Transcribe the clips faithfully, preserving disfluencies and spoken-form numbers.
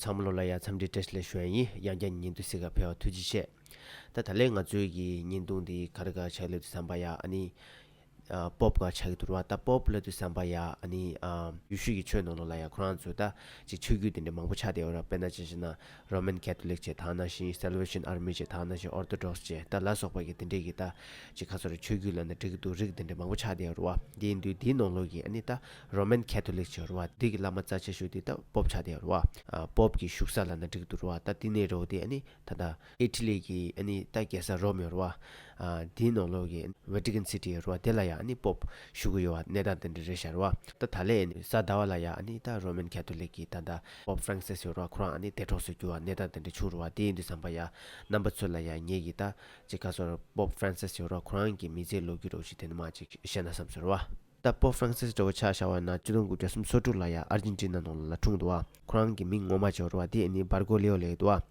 ཚང་མ་ལོ་ལ་ཡ་འཚམས་འདྲི་བཀྲ་ཤིས་བདེ་ལེགས་ཞུ་ཡ་ཡིན། ཡང་བསྐྱར་བརྙན་ཐུང་གཟིགས་ག་ཕེབས་པར་ཐུགས་རྗེ་ཆེ། ད་ད་ལན་ང་ཚོའི་གི་བརྙན་ཐུང་འདི་ག་རེ་ག་ཆགས་ལབ་དུས་ཙམ་པ་ཡ་ཨ་ནི། ཨ་པོབ་ག་ཆགས་ཀྱི་འདུག་ར་བ། ད་པོབ་ལབ་དུས་ཙམ་པ་ཡ་ཨ་ནི་ཨ་ཡེ་ཤུ་གི་ཆོས་ནང་ལོགས་ལ་ཡ་ཁོ་རང་ཚོ་ད་ཅིག་ཆོས་བརྒྱུད་དེ་འདྲ་མང་པོ་ཆགས་བསྡད་ཡོད་ར། དཔེར་ན་ཅིག་བྱས་ན་Roman Catholic བྱས། ད་ནང་བཞིན་Salvation Army བྱས། ད་ནང་བཞིན་Orthodox བྱས། ད་ལ་སོགས་པ་གི་དེ་འདྲས་གི་ད་ཅིག་ག་ཚོད་རེད། ཆོས་བརྒྱུད་ལབ་ན་འགྲིག་གི་འདུག་རིགས་དེ་འདྲ་མང་པོ་ཆགས་བསྡད་ཡོད་ར་བ། དེ་ཡིན་དུས་དེའི་ནང་ལོགས་ཀྱི་ཨ་ནི་ད་Roman Catholic བྱས་ར་བ། དེ་གི་བླ་མ་རྩ་ཆེ་ཤོས་དེ་ད་པོབ་ཆགས་བསྡད་ཡོད་ར་བ། ཨ་པོབ་གི་བཞུགས་ས་ལབ་ན་འགྲིག་གི་འདུག་ར་བ། ད་དེ་ནས་རོ་དེ་ཨ་ནི་ད་ད་ཨི་ཊ་ལི་གི་ཨ་ནི་ད་རྒྱལ་ས་རོམ་ཡོད་ར་བ། ཨ་དེའི་ནང་ལོགས་ཀྱི་Vatican City ཡོད་ར་བ། དེ་ལ་ཡ་ཨ་ནི་པོབ་བཞུགས་གི་ཡོད་པ་གནས་སྟངས་དེ་འདྲ་རེད་ཤག་ར་བ། ད་ད་ལན་གཟའ་ཟླ་བ་ལ་ཡ་ཨ་ནི་ད་Roman Catholic གི་ད་ད་པོབ་ཧྥ་རན་སིས་ཡོད་ར་བ། ཁོ་རང་ཨ་ནི་འདས་གྲོངས་སུ་གྱུར་བ་གནས་སྟངས་དེ་འདྲ་བྱུང་ར་བ། དེ་ཡིན་དུས་ཙམ་པ་ཡ་རྣམ་པ་ཚོ་ལ་ཡ་ངེད་ཀྱི་ད་ཅིག་ག་ཚོད་རེད། པོབ་ཧྥ་རན་སིས་ཡོད་ར་བ། ཁོ་རང་གི་མི་ཚེའི་ལོ་རྒྱུས་རོགས་ཞིག་དེ་ནས་མ་ཅིག་བཤད་ན་བསམ་སོང་ར་བ། ད་པོབ་ཧྥ་རན་སིས་འདྲ་བོ་ཆ་བཞག་པ་ན་ཆིག་སྟོང་དགུ་བརྒྱ་སུམ་ཅུ་སོ་དྲུག་ལ་ཡ་ཨར་ཇེན་ཊི་ན་ནང་ལ་འཁྲུངས་འདུག་བ། ཁོ་རང་གི་མིང་ངོ་མ་བྱས་པ་རེད་བ། དེ་ཨ་ནི་བར་གོ་ལེའོ་ལབ་ཀྱི་འདུག་བ།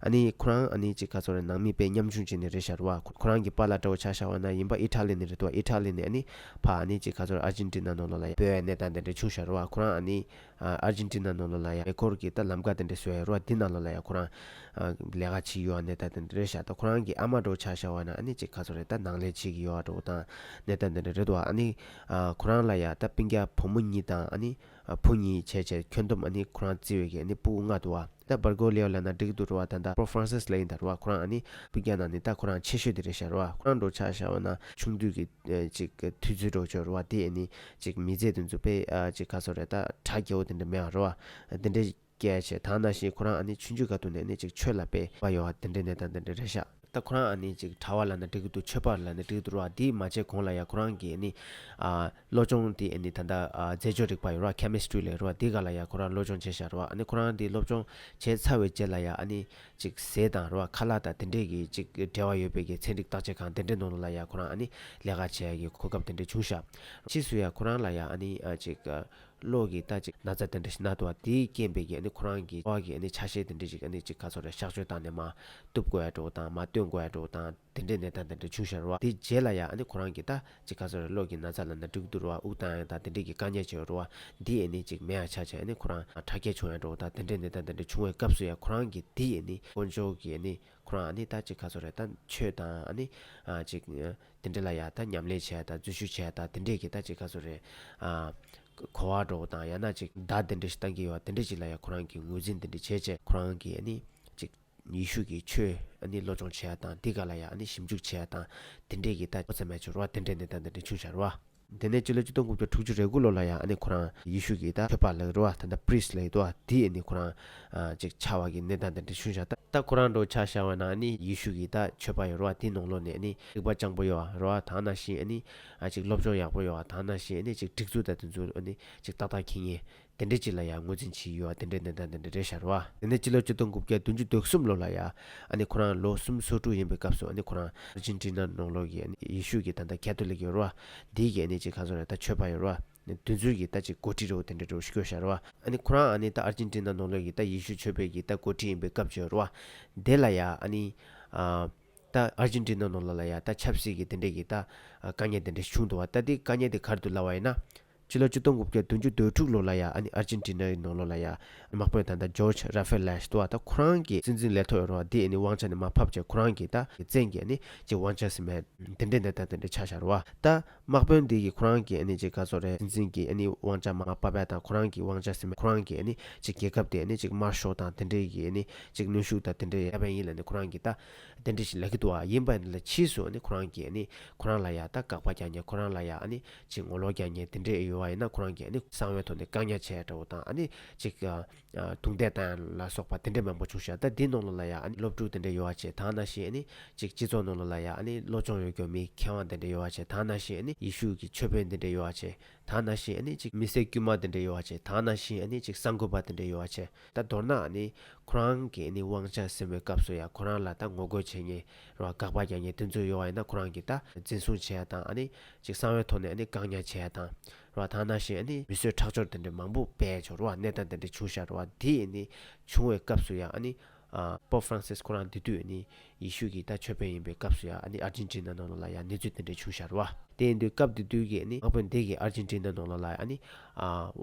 ཨ་ནི་ཁོ་རང་ཨ་ནི་ཅིག་ག་ཚོད་རེད། ནང་མི་དཔེ་ཉམ་ཆུང་ཅིག་ནས་རེད་ཤག་རེད་བ། ཁོ་རང་གི་པཱ་ལགས་འདྲ་བོ་ཆ་བཞག་པ་ན་ཡིན་པ་ཨི་ཊ་ལི་ནས་རེད་འདུག་བ། ཨི་ཊ་ལི་ནས་ཨ་ནི་ཕར་ཨ་ནི་ཅིག་ག་ཚོད་རེད། ཨར་ཇེན་ཊི་ན་ནང་ལོགས་ལ་ཡ་སྤོས་པའི་གནས་སྟངས་དེ་འདྲ་བྱུང་ཤག་རེད་བ། ཁོ་རང་ཨ་ནི་ཨ་ཨར་ཇེན་ཊི་ན་ནང་ལོགས་ལ་ཡ་ཡུལ་སྐོར་གྱི་ད་ལམ་ཁ་དེ་འདྲ་བཟོས་ཡོད་རེད་བ། དེ་ནང་ལོགས་ལ་ཡ་ཁོ་རང་ཨ་ལས་ཀ་བྱེད་ཡོད་པ་གནས་སྟངས་དེ་འདྲ་རེད་ཤག་ད་ཁོ་རང་གི་ཨ་མ་འདྲ་བོ་ཆ་བཞག་པ་ན་ཨ་ནི་ཅིག་ག་ཚོད་རེད། ད་ནང་ལས་བྱེད་ཀྱི་ཡོད་པ་འདྲ་བོ་དང་གནས་སྟངས་དེ་འདྲ་རེད་འདུག་བ། ཨ་ནི་ཨ་ཁོ་རང་ལ་ཡ་ད་སྤུན་ཀྱག་བུ་མོ་གཉིས་དང་ཨ་ནི་ཨ་བུ་གཉིས་བྱས་བྱས་ཁྱོན་བསྡོམས་ཨ་ནི་ཁོ་རང་བརྩི་བའི་གི་ཨ་ནི་སྤུ་གུ་ལྔ་འདུག་བ། ད་བར་གོ་ལེའོ་ལབ་ན་འགྲིག་གི་འདུག་རེད་བ། ད་ད་པོབ་ཧྥ་རན་སིས་ལབ་ཡིན་ད་རེད་བ། ཁོ་རང་ཨ་ནི་སྤུན་ཀྱག་ནང་ནས་ད་ཁོ་རང་ཆེ་ཤོས་དེ་རེད་ཤག་རེད་བ། ཁོ་རང་འདྲ་བོ་ཆ་བཞག་པ་ན་ཆུང་དུས་ཀྱི་ཨེ་ཅིག་དུས་ཚོད་འདྲ་བོ་ཅིག་རེད་བ། དེ་ཨ་ནི་ཅིག་མི་ཚེ་དེ་ཚོ་དཔེ་ཨ་ཅིག་ག་ཚོད་རེད། ད་གྲ་རྒྱས་པོ་དེ་འདྲ་མེད་པ་རེད་བ། དེ་འདྲ་སྐྱེས་བྱས། ད་ནང་བཞིན་ཁོ་རང་ཨ་ནི་ཆུང་ཆུང་སྐབས་དུས་ནས་ཨ་ནི་ཅིག་ཆོས་ལ་དཔེ་དཔའ་ཡོད་པ་དེ་འདྲའི་གནས་སྟངས་དེ་འདྲ་རེད་ཤག་ད་ཁོ་རང་ཨ་ནི་ཅིག་གྲྭ་པ་ལབ་ན་འགྲིག་གི་འདུག་ཆོས་པ་ལབ་ན་འགྲིག་གི་འདུག་རེད་བ། དེ་མ་བྱས་གོང་ལ་ཡ་ཁོ་རང་གིས་ཨ་ནི་ཨ་སློབ་སྦྱོང་དེ་ཨ་ནི་ད་ལྟ་ཨ་རྫས་སྦྱོར་རིག་པ་ཡོད་རེད་བ། ཁེ་མི་སི་ཊི་རི་ལབ་རེད་བ། དེ་སྒང་ལ་ཡ་ཁོ་རང་སློབ་སྦྱོང་བྱས་ཤག་རེད་བ། ཨ་ནི་ཁོ་རང་དེ་སློབ་སྦྱོང་བྱས་ཚར་བའི་རྗེས་ལ་ཡ་ཨ་ནི་ཅིག་ཟས་དང་རེད་བ། ཁ་ལག་དང་དེ་འདྲས་ཀྱི་ཅིག་འབྲེལ་བ་ཡོད་པའི་གི་ཚན་རིག་བརྟག་དཔྱད་ཁང་དེ་འདྲའི་ནང་ལ་ཡ་ཁོ་རང་ཨ་ནི་ལས་ཀ་བྱེད་ཡ་གི་གོ་སྐབས་དེ་འདྲ་བྱུང་ཤག་ཕྱིས་སུ་ཡ་ཁོ་རང་ལ་ཡ་ཨ་ནི་ཨ་ཅིག་ཨ་གློ་གི་ད་ཅིག་ན་ཚ་དེ་འདྲ་ཞིག་ན་འདུག་བ། དེའི་རྐྱེན་པས་ཀྱི་ཨ་ནི་ཁོ་རང་གི་ཕོ་བ་གི་ཨ་ནི་ཆ་ཤས་དེ་འདྲ་ཅིག་ཨ་ནི་ཅིག་ག་ཚོད་རེད། གཤག་བཅོས་བཏང་ནས་མར་གཏུབ་དགོས་ཡ་འདྲ་བོ་དང་མར་བཏོན་དགོས་ཡ་འདྲ་བོ་དང་དེ་འདྲའི་གནས་སྟངས་དེ་འདྲ་བྱུང་ཤག་རེད་བ། དེའི་རྗེས་ལ་ཡ་ཨ་ནི་ཁོ་རང་གི་ད་ཅིག་ག་ཚོད་རེད། གློ་གི་ན་ཚ་ལབ་ན་འགྲིག་འདུག་རེད་བ། དབུགས་བཏང་ཡ་དང་དེ་འདྲའི་གི་དཀའ་ངལ་ཅིག་ཡོད་རེད་བ། འདི་ཨ་ནི་ཅིག་མེད་ཡ་ཆགས་བྱས་ཨ་ནི་ཁོ་རང་ཨ་དྲག་སྐྱེད་བྱུང་ཡ་འདྲ་བོ་དང་དེ་འདྲའི་གནས་སྟངས་དེ་འདྲ་བྱུང་བའི་སྐབས་སུ་ཡ་ཁོ་རང་གི་འདི་ཨ་ནི་དཀོན་མཆོག་གི་ཨ་ནི་ཁོ་རང་ཨ་ནི་ད་ཅིག་ག་ཚོད་རེད། ད་ཆོས་དང་ཨ་ནི་ཨ་ཅིག་དེ་འདྲ་ལ་ཡ་ད་ཉམས་ལེན་བྱས་དང་འཛུལ་ཞུགས་བྱས་དང་དེ་འདྲས་ཀྱི་ད་ཅིག་ག་ཚོད་རེད། ཨ་གོ་བ་འདྲ་བོ་དང་ཡང་ན་ཅིག་བརྡ་དེ་འདྲ་ཞིག་བཏང་གི་ཡོད་པ་དེ་འདྲ་ཅིག་ལ་ཡ་ཁོ་རང་གིས་ངོས་འཛིན་དེ་འདྲ་བྱས་བྱས་ཁོ་རང་གིས་ཨ་ནི་ཅིག་ཡེ་ཤུ་གི་ཆོས་ཨ་ནི་སློབ་སྦྱོང་བྱས་དང་དེ་ག་ལ་ཡ་ཨ་ནི་ཞིབ་འཇུག་བྱས་དང་དེ་འདྲས་ཀྱི་ད་ཁོ་ཚེ་མེད་ཆོག་རེད་བ། དེ་འདྲའི་གནས་སྟངས་དེ་འདྲ་བྱུང་ཤག་རེད་བ། དེ་ནས་སྤྱི་ལོ་ཆིག་སྟོང་དགུ་བརྒྱ་དྲུག་ཅུ་རེ་དགུ་ལོ་ལ་ཡང་ཨ་ནི་ཁོ་རང་ཡེ་ཤུ་གི་ད་ཆོས་པ་ལབ་རེད་བ། ད་ལྟ་པི་རི་སི་ལབ་ཡོད་དོ། དེ་ཨ་ནི་ཁོ་རང་ཨ་ཅིག་ཆགས་པ་གི་གནས་སྟངས་དེ་འདྲ་བྱུང་ཤག་ད་ད་ཁོ་རང་འདྲ་བོ་ཆ་བཞག་པ་ན་ཨ་ནི་ཡེ་ཤུ་གི་ད་ཆོས་པ་ཡོད་རེད་བ། དེ་ནང་ལོགས་ནས་ཨ་ནི་རིག་པ་སྤྱང་པོ་ཡོད་རེད་བ། ད་ནང་བཞིན་ཨ་ནི་ཨ་ཅིག་སློབ་སྦྱོང་ཡག་པོ་ཡོད་བ། ད་ནང་བཞིན་ཨ་ནི་ཅིག་སྒྲིག་འཛུགས་དང་དེ་ཚོ་ཨ་ནི་ཅིག་ཏག་ཏག་འཁྱེར་མཁན་དེ་འདྲ་ཅིག་ལ་ཡང་ངོས་འཛིན་བྱས་ཡོད་བ། དེ་འདྲའི་གནས་སྟངས་དེ་འདྲ་རེད་ཤག་རེད་བ། དེ་ནས་སྤྱི་ལོ་ཆིག་སྟོང་དགུ་བརྒྱ་བདུན་ཅུ་དོན་གསུམ་ལོ་ལ་ཡ་ཨ་ནི་ཁོ་རང་ལོ་སུམ་ཅུ་སོ་དྲུག་ཡིན་པའི་སྐབས་སུ་ཨ་ནི་ཁོ་རང་ཨར་ཇེན་ཊི་ན་ནང་ལོགས་ཀྱི་ཨ་ནི་ཡེ་ཤུ་གི་ད་ལྟ་ཁ་ཐོ་ལིག་ཡོད་རེད་བ། འདི་གི་ཨ་ནི་ཅིག་ག་ཚོད་རེད། ད་ཆོས་པ་ཡོད་རེད་བ། དེ་ཚོའི་གི་ད་ཅིག་འགོ་ཁྲིད་འདྲ་བོ་དེ་འདྲ་འདྲ་བོ་ཞིག་སྐྱོད་ཤག་རེད་བ། ཨ་ནི་ཁོ་རང་ཨ་ནི་ད་ཨར་ཇེན་ཊི་ན་ནང་ལོགས་ཀྱི་ད་ཡེ་ཤུ་ཆོས་པའི་གི་ད་འགོ་ཁྲིད་ཡིན་པའི་སྐབས་ཅིག་ཡོད་རེད་བ། དེ་ལ་ཡ་ཨ་ནི་ཨ་ད་ཨར་ཇེན་ཊི་ན་ནང་ལོགས་ལ་ཡ་ད་ཆབ་སྲིད་ཀྱི་དེ་འདྲ་གི་ད་དཀའ་ངལ་དེ་འདྲ་བྱུང་འདུག་བ། ད་དེ་དཀའ་ངལ་དེ་ག་རེ་འདུག་ལབ་པ་ཡིན་ན། ཕྱི་ལོ་ཆིག་སྟོང་དགུ་བརྒྱ་བདུན་ཅུ་དོན་དྲུག་ལོ་ལ་ཡ་ཨ་ནི་ཨར་ཇེན་ཊི་ན་ཡི་ནང་ལོགས་ལ་ཡ་དམག་དཔོན་ད་ལྟ་ཇོརྗ་ར་ཧྥེ་ལེ་ཞིག་འདུག་བ། ད་ཁོ་རང་གི་སྲིད་འཛིན་ལས་ཐོག་ཡོད་རེད་བ། དེ་ཨ་ནི་དབང་ཆ་ནས་མར་ཕབ་བྱས་ཁོ་རང་གི་ད་བཙན་གྱིས་ཨ་ནི་ཅིག་དབང་ཆ་ཟིན་པའི་དེ་འདྲའི་གནས་སྟངས་དེ་འདྲ་ཆགས་ཤག་རེད་བ། ད་དམག་དཔོན་དེ་གིས་ཁོ་རང་གི་ཨ་ནི་ཅིག་ག་ཚོད་རེད། སྲིད་འཛིན་གྱི་ཨ་ནི་དབང་ཆ་མར་ཕབ་པ་དང་ཁོ་རང་གི་དབང་ཆ་ཟིན་པ། ཁོ་རང་གི་ཨ་ནི་ཅིག་རྒྱལ་ཁབ་དེ་ཨ་ནི་ཅིག་དམར་ཤོག་དང་དེ་འདྲའི་གི་ཨ་ནི་ཅིག་གནོན་ཤུགས་དང་དེ་འདྲའི་ཡོད་པ་ཡིན་ལབ་ནས་ཁོ་རང་གིས་ད་དེ་འདྲ་ཞིག་ལབ་ཀྱི་འདུག་བ། ཡིན་པ་ལ་ཕྱིས་སུ་ཨ་ནི་ཁོ་རང་གིས་ཨ་ནི་ཁོ་རང་ལ་ཡ་ད་དགག་པ་རྒྱག་མཁན། ཁོ་རང་ལ་ཡ་ཨ་ནི་ཅིག་ངོ་ལོག་རྒྱག་མཁན་དེ་འདྲ་ཡོད་པ་ཡིན་ན་ཁོ་རང་གིས་ཨ་ནི་གསང་བའི་ཐོག་ནས་བཀག་ཉར་བྱས་འདྲ་བོ་དང་ཨ་ནི་ཅིག་ཨ་ཨ་རྡུང་རྡེག་བཏང་ཡ་ལ་སོགས་པ་དེ་འདྲ་མང་པོ་བྱུང་ཤག་ད་འདི་ནང་ལོགས་ལ་ཡ་ཨ་ནི་སློབ་ཕྲུག་དེ་འདྲ་ཡོད་པ་བྱས། ད་ནང་བཞིན་ཨ་ནི་ཅིག་སྤྱི་ཚོགས་ནང་ལོགས་ལ་ཡ་ཨ་ནི་བློ་སྦྱོང་ཡོད་མཁན་མི་མཁས་དབང་དེ་འདྲ་ཡོད་པ་བྱས། ད་ནང་བཞིན་ཨ་ནི་ཡེ་ཤུ་གི་ཆོས་དཔོན་དེ་འདྲ་ཡོད་པ་བྱས། ད་ནང་བཞིན་ཨ་ནི་ཅིག་མི་སེར་དཀྱུས་མ་དེ་འདྲ་ཡོད་པ་བྱས། ད་ནང་བཞིན་ཨ་ནི་ཅིག་གསར་འགོད་པ་དེ་འདྲ་ཡོད་པ་བྱས། ད་མདོར་ན་ཨ་ནི་ཁོ་རང་གི་ཨ་ནི་དབང་ཆ་ཟིན་པའི་སྐབས་སུ་ཡ་ཁོ་རང་ལ་ད་ངོ་རྒོལ་བྱེད་མཁན་རེད་བ། དགག་པ་རྒྱག་མཁན་དེ་ཚོ་ཡོད་པ་ཡིན་ན་ཁོ་རང་གིས་ད་འཛིན་བཟུང་བྱེད་ཡ་དང་ཨ་ནི་ཅིག་གསང་བའི་ཐོག་ནས་ཨ་ནི་བཀག་ཉར་བྱེད་ཡ་དང་རེད་བ། ད་ནང་བཞིན་ཨ་ནི་མི་གསོད་ཁྲག་སྦྱོར་དེ་འདྲ་མང་པོ་སྤེལ་ཆོག་རེད་བ། གནས་སྟངས་དེ་འདྲ་བྱུང་ཤག་རེད་བ། དེ་ཨ་ནི་བྱུང་བའི་སྐབས་སུ་ཡ་ཨ་ནི་ ཨ་པོབ་ཧྥ་རན་སིས་ཁོ་རང་དེ་དུས་ཨ་ནི་ཡེ་ཤུ་གི་ད་ཆོས་དཔོན་ཡིན་པའི་སྐབས་སུ་ཡང་ཨ་ནི་ཨར་ཇེན་ཊི་ན་ནང་ལོགས་ལ་ཡང་གནས་ཚུལ་དེ་འདྲ་བྱུང་ཤག་རེད་བ། དེ་ཡིན་དུས་སྐབས་དེ་དུས་ཀྱི་ཨ་ནི་དམག་དཔོན་དེ་གིས་ཨར་ཇེན་ཊི་ན་ནང་ལོགས་ལ་ཨ་ནི་ཨ་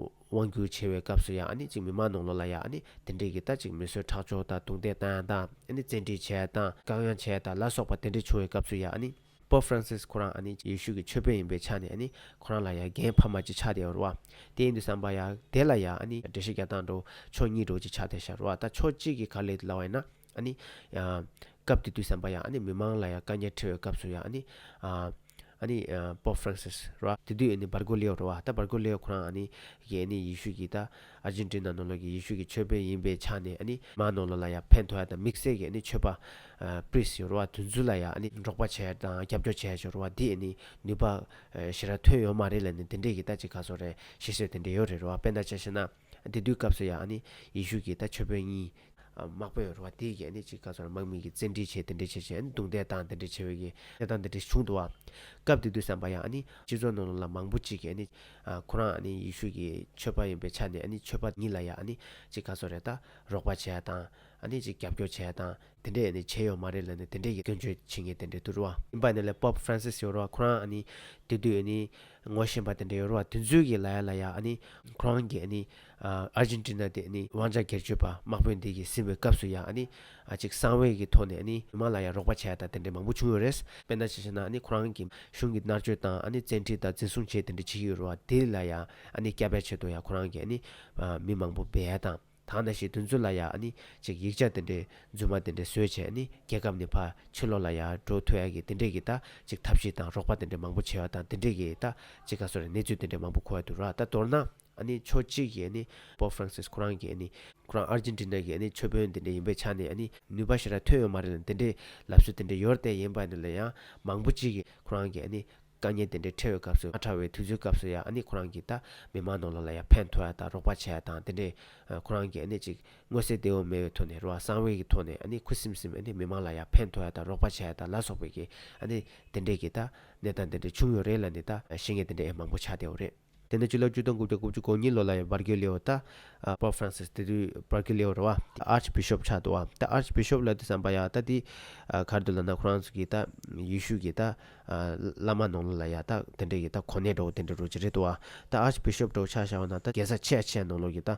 དབང་བསྒྱུར་བྱེད་པའི་སྐབས་སུ་ཡང་ཨ་ནི་ཅིག་མི་མང་ནང་ལོགས་ལ་ཡང་ཨ་ནི་དེ་འདྲས་ཀྱི་ད་ཅིག་མི་གསོད་ཁྲག་སྦྱོར་དང་རྡུང་རྡེག་བཏང་ཡ་དང་ཨ་ནི་བཙན་ཁྲིད་བྱས་དང་བཀག་ཉར་བྱས་དང་ལ་སོགས་པ་དེ་འདྲས་བྱུང་བའི་སྐབས་སུ་ཡང་ཨ་ནི་པོབ་ཧྥ་རན་སིས་ཁོ་རང་ཨ་ནི་ཡེ་ཤུ་གི་ཆོས་དཔོན་ཡིན་པའི་ཆ་ནས་ཨ་ནི་ཁོ་རང་ལ་ཡང་འགན་འཕར་མ་ཅིག་ཆགས་བསྡད་ཡོད་རེད་བ། དེ་ཡིན་དུས་ཙམ་པ་ཡང་དེ་ལ་ཡང་ཨ་ནི་འགྲེལ་བཤད་རྒྱག་སྟངས་འདྲ་ཆོས་གཉིས་འདྲ་ཅིག་ཆགས་བསྡད་ཤག་རེད་བ། ད་ཕྱོགས་གཅིག་གིས་ག་རེ་ལབ་པ་ཡིན་ན། ཨ་ནི་ཡང་སྐབས་དེ་དུས་ཙམ་པ་ཡང་ཨ་ནི་མི་མང་ལ་ཡང་དཀའ་ངལ་འཕྲད་པའི་སྐབས་སུ་ཡང་ཨ་ནི་ཨ་ཨ་ནི་ཨ་པོབ་ཧྥ་རན་སིས་རེད་བ། དེ་དུས་ཨ་ནི་བར་གོ་ལེའོ་རེད་བ། ད་བར་གོ་ལེའོ་ཁོ་རང་ཨ་ནི་གི་ཨ་ནི་ཡེ་ཤུ་གི་ད་ཨར་ཇེན་ཊི་ན་ནང་ལོགས་ཀྱི་ཡེ་ཤུ་གི་ཆོས་དཔོན་ཡིན་པའི་ཆ་ནས་ཨ་ནི་མི་མང་ནང་ལོགས་ལ་ཡང་ཕན་ཐོགས་ཡ་དང་དམིགས་བསལ་གྱི་ཨ་ནི་ཆོས་པ་ཨ་པི་རི་སི་ཡོད་རེད་བ། དེ་ཚོ་ལ་ཡང་ཨ་ནི་རོགས་པ་བྱས་དང་རྒྱབ་སྐྱོར་བྱས་ཡོད་རེད་བ། འདི་ཨ་ནི་ནུས་པ་ཨ་ཞེ་དྲག་ཐོན་ཡོད་མ་རེད་ལབ་ནས་དེ་འདྲས་ཀྱི་ད་ཅིག་ག་ཟེར་དགོས་རེད། ཤེས་ཚོད་དེ་འདྲས་ཡོད་རེད་རེད་བ། དཔེར་ན་ཆ་བཞག་ན་དེ་དུས་སྐབས་སུ་ཡང་ཨ་ནི་ཡེ་ཤུ་གི་ད་ཆོས་དཔོན་གཉིས། དམག་དཔོན་རེད་བ། དེ་གིས་ཨ་ནི་ཅིག་ག་ཟེར་དམག་མི་གི་བཙན་ཁྲིད་བྱས་དེ་འདྲ་བྱས་བྱས་ཨ་ནི་རྡུང་རྡེག་བཏང་དེ་འདྲ་བྱས་པའི་གི་གནས་སྟངས་དེ་འདྲ་བྱུང་འདུག་བ། སྐབས་དེ་དུས་ཙམ་པ་ཡང་ཨ་ནི་སྤྱི་ཚོགས་ནང་ལ་མང་པོ་ཅིག་གིས་ཨ་ནི་ཁོ་རང་ཨ་ནི་ཡེ་ཤུ་གི་ཆོས་པ་ཡིན་པའི་ཆ་ནས་ཨ་ནི་ཆོས་པ་གཉིས་ལ་ཡང་ཨ་ནི་ཅིག་ག་ཟེར་དགོས་རེད། ད་རོགས་པ་བྱས་དང་ཨ་ནི་ཅིག་རྒྱབ་སྐྱོར་བྱས་དང་དེ་འདྲས་ཨ་ནི་བྱས་ཡོད་མ་རེད་ལབ་ནས་དེ་འདྲས་ཀྱི་སྐྱོན་བརྗོད་བྱེད་མཁན་དེ་འདྲས་འདུག་རེད་བ། ཡིན་པ་ནི་ལས་པོབ་ཧྥ་རན་སིས་ཡོད་རེད་བ། ཁོ་རང་ཨ་ནི་དེ་དུས་ཨ་ནི་ངོ་ཤེས་པ་དེ་འདྲ་ཡོད་རེད་བ། དེ་ཚོས་ཀྱིས་ལབ་ཡ་ལ་ཡ་ཨ་ནི་ཁོ་རང་གིས་ཨ་ནི་ཨ་ཨར་ཇེན་ཊི་ན་དེ་ཨ་ནི་དབང་ཆ་སྒེར་གཅོད་པ་དམག་དཔོན་དེ་གིས་ཟིན་པའི་སྐབས་སུ་ཡང་ཨ་ནི་ཨ་ཅིག་གསང་བའི་གི་ཐོག་ནས་ཨ་ནི་མི་མང་ལ་ཡ་རོགས་པ་བྱས་ཡ་དང་དེ་འདྲ་མང་པོ་བྱུང་ཡོད་རེད། དཔེར་ན་ཆ་བཞག་ན་ཨ་ནི་ཁོ་རང་གིས་གཞུང་གི་མནར་གཅོད་དང་ཨ་ནི་བཙན་ཁྲིད་དང་འཛིན་བཟུང་བྱས་དེ་འདྲ་བྱེད་ཀྱི་ཡོད་རེད་བ། དེ་ལ་ཡ་ཨ་ནི་སྐྱབས་ཡ་ཆེད་དུ་ཡ་ཁོ་རང་གིས་ཨ་ནི་ཨ་མི་མང་པོ་སྦས་ཡ་དང་། ད་ནང་བཞིན་དེ་ཚོ་ལ་ཡ་ཨ་ནི་ཅིག་ཡིག་ཆ་དེ་འདྲའི་རྫུན་མ་དེ་འདྲ་བཟོས་བྱས་ཨ་ནི་རྒྱལ་ཁབ་ནས་ཕར་ཕྱི་ལོགས་ལ་ཡ་འགྲོ་ཐུབ་ཡ་གི་དེ་འདྲས་ཀྱི་ད་ཅིག་ཐབས་ཤེས་དང་རོགས་པ་དེ་འདྲ་མང་པོ་བྱས་པ་དང་དེ་འདྲས་ཀྱི་ད་ཅིག་ག་ཟེར་དགོས་རེད། གནས་ཚུལ་དེ་འདྲ་མང་པོ་གོ་ཡ་འདུག་ར། ད་མདོར་ན་ཨ་ནི་ཕྱོགས་གཅིག་གིས་ཨ་ནི་པོབ་ཧྥ་རན་སིས་ཁོ་རང་གིས་ཨ་ནི་ཁོ་རང་ཨར་ཇེན་ཊི་ན་གི་ཨ་ནི་ཆོས་དཔོན་དེ་འདྲ་ཡིན་པའི་ཆ་ནས་ཨ་ནི་ནུས་པ་ཞེ་དྲག་ཐོན་ཡོད་མ་རེད་ལབ་དེ་འདྲའི་ལབ་སྲོལ་དེ་འདྲ་ཡོད་རེད། དེ་ཡིན་པ་ནི་ལ་ཡང་མང་པོ་གཅིག་གིས་ཁོ་རང་གིས་ཨ་ནི་དཀའ་ངལ་དེ་འདྲའི་འཕྲད་པའི་སྐབས་སུ་དཀའ་ངལ་འཕྲད་པའི་དུས་ཚོད་སྐབས་སུ་ཡང་ཨ་ནི་ཁོ་རང་གིས་ད་མི་མང་ནང་ལོགས་ལ་ཡང་ཕན་ཐོགས་ཡ་དང་རོགས་པ་བྱས་ཡ་དང་དེ་འདྲའི་ཁོ་རང་གིས་ཨ་ནི་ཅིག་མངོན་གསལ་དོད་པོ་མེད་པའི་ཐོག་ནས་རེད་བ། གསང་བའི་གི་ཐོག་ནས་ཨ་ནི་ཁུ་སིམ་སིམ་ཨ་ནི་མི་མང་ལ་ཡང་ཕན་ཐོགས་ཡ་དང་རོགས་པ་བྱས་ཡ་དང་ལ་སོགས་པའི་གི་ཨ་ནི་དེ་འདྲའི་གི་ད་གནས་སྟངས་དེ་འདྲ་བྱུང་ཡོད་རེད་ལབ་ནས་ད་བཤད་མཁན་དེ་འདྲ་ཨེ་མང་པོ་ཆགས་བསྡད་ཡོད་རེད། དེ་ནས་ཕྱི་ལོ་ཆིག་སྟོང་དགུ་བརྒྱ་དགུ་བཅུ་གོ་གཉིས་ལོ་ལ་ཡང་བར་གོ་ལེའོ་ད་ཨ་པོབ་ཧྥ་རན་སིས་དེ་དུས་བར་གོ་ལེའོ་རེད་བ། ཨར་ཆི་བི་ཤོབ་ཆགས་འདུག་བ། ད་ཨར་ཆི་བི་ཤོབ་ལབ་དུས་ཙམ་པ་ཡ་ད་དེ་ཨ་ག་རེ་འདུག་ལབ་ན་ཁོ་རང་ཚོ་གི་ད་ཡེ་ཤུ་གི་ད་ཨ་བླ་མ་ནང་ལོགས་ལ་ཡ་ད་དེ་འདྲ་གི་ད་གོ་གནས་འདྲ་བོ་དེ་འདྲ་རུ་ཅིག་རེད་འདུག་བ། ད་ཨར་ཆི་བི་ཤོབ་འདྲ་བོ་ཆ་བཞག་པ་ན་ད་རྒྱལ་ས་ཆེ་ཆེ་ནང་ལོགས་ཀྱི་ད་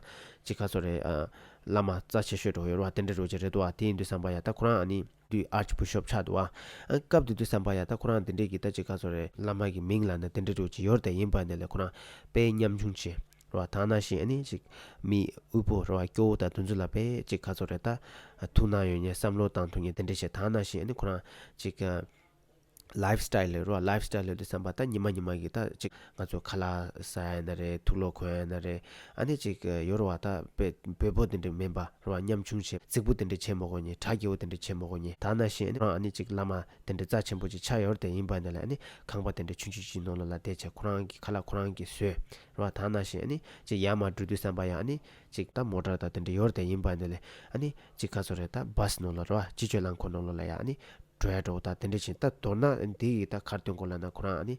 ཅིག་ག་ཚོད་རེད། ཨ་བླ་མ་རྩ་ཆེ་ཤོས་འདྲ་བོ་ཡོད་རེད་བ། དེ་འདྲ་རུ་ཅིག་རེད་འདུག་བ། དེ་ཡིན་དུས་ཙམ་པ་ཡ་ད་ཁོ་རང་ཨ་ནི་དུས་ཨར་ཆི་བི་ཤོབ་ཆགས་འདུག་བ། ཨ་སྐབས་དེ་དུས་ཙམ་པ་ཡ་ད་ཁོ་རང་དེ་འདྲས་ཀྱི་ད་ཅིག་ག་ཚོད་རེད། བླ་མ་གི་མིང་ལབ་ན་དེ་འདྲ་རུ་ཅིག་ཡོད་རེད། དེ་ཡིན་པ་ནི་ལས་ཁོ་རང་དཔེ་ཉམ་ཆུང་ཆེ་རེད་བ། ད་ནང་བཞིན་ཨ་ནི་ཅིག་མི་དབུལ་པོ་རེད་བ། སྐྱོ་བོ་དང་དེ་ཚོ་ལ་དཔེ་ཅིག་ག་ཚོད་རེད། ད་ཐུགས་སྣང་ཡོད་མཁན་བསམ་བློ་བཏང་ཐུབ་མཁན་དེ་འདྲས་བྱས། ད་ནང་བཞིན་ཨ་ནི་ཁོ་རང་ཅིག་ལའིབ་སི་ཊའིལ་རེད་བ། ལའིབ་སི་ཊའིལ་ལབ་དུས་ཙམ་པ་ད་ཉི་མ་ཉི་མ་གི་ད་ཅིག་ང་ཚོ་ཁ་ལག་ཟ་ཡ་ན་རེད། དུག་ལོག་གོན་ཡ་ན་རེད། ཨ་ནི་ཅིག་ཡོད་རེད་བ། ད་དཔེ་འབོལ་པོ་དེ་འདྲ་མིན་པ་རེད་བ། ཉམ་ཆུང་བྱས་རྫིག་པོ་དེ་འདྲ་བྱེད་མ་དགོས་མཁན། གྲ་རྒྱས་པོ་དེ་འདྲ་བྱེད་མ་དགོས་མཁན། ད་ནང་བཞིན་ཨ་ནི་ཁོ་རང་ཨ་ནི་ཅིག་བླ་མ་དེ་འདྲ་རྩ་ཆེན་པོ་ཅིག་ཆགས་ཡོད་རེད། དེ་ཡིན་པ་ནི་ལས་ཨ་ནི་ཁང་པ་དེ་འདྲ་ཆུང་ཆུང་ཅིག་ནང་ལོགས་ལ་བསྡད་བྱས་ཁོ་རང་གི་ཁ་ལག་ཁོ་རང་གིས་བཟོས་རེད་བ། ད་ནང་བཞིན་ཨ་ནི་ཅིག་ཡར་མར་འགྲོ་དུས་ཙམ་པ་ཡང་ཨ་ནི་ཅིག་ད་མོ་ཊ་དང་དེ་འདྲ་ཡོད་རེད། དེ་ཡིན་པ་ནི་ལས་ཨ་ནི་ཅིག་ག་ཚོད་རེད། ད་བྷ་སི་ནང་ལོགས་རེད་བ། སྤྱི་སྤྱོད་རླངས་འཁོར་ནང་ལོགས་ལ་ཡང་ཨ་ནི་འགྲོ་ཡ་འདྲ་བོ་ད་དེ་འདྲ་བྱས། ད་མདོར་ན་འདི་ཡི་ད་ག་རེ་སྟོན་དགོས་ལབ་ན་ཁོ་རང་ཨ་ནི་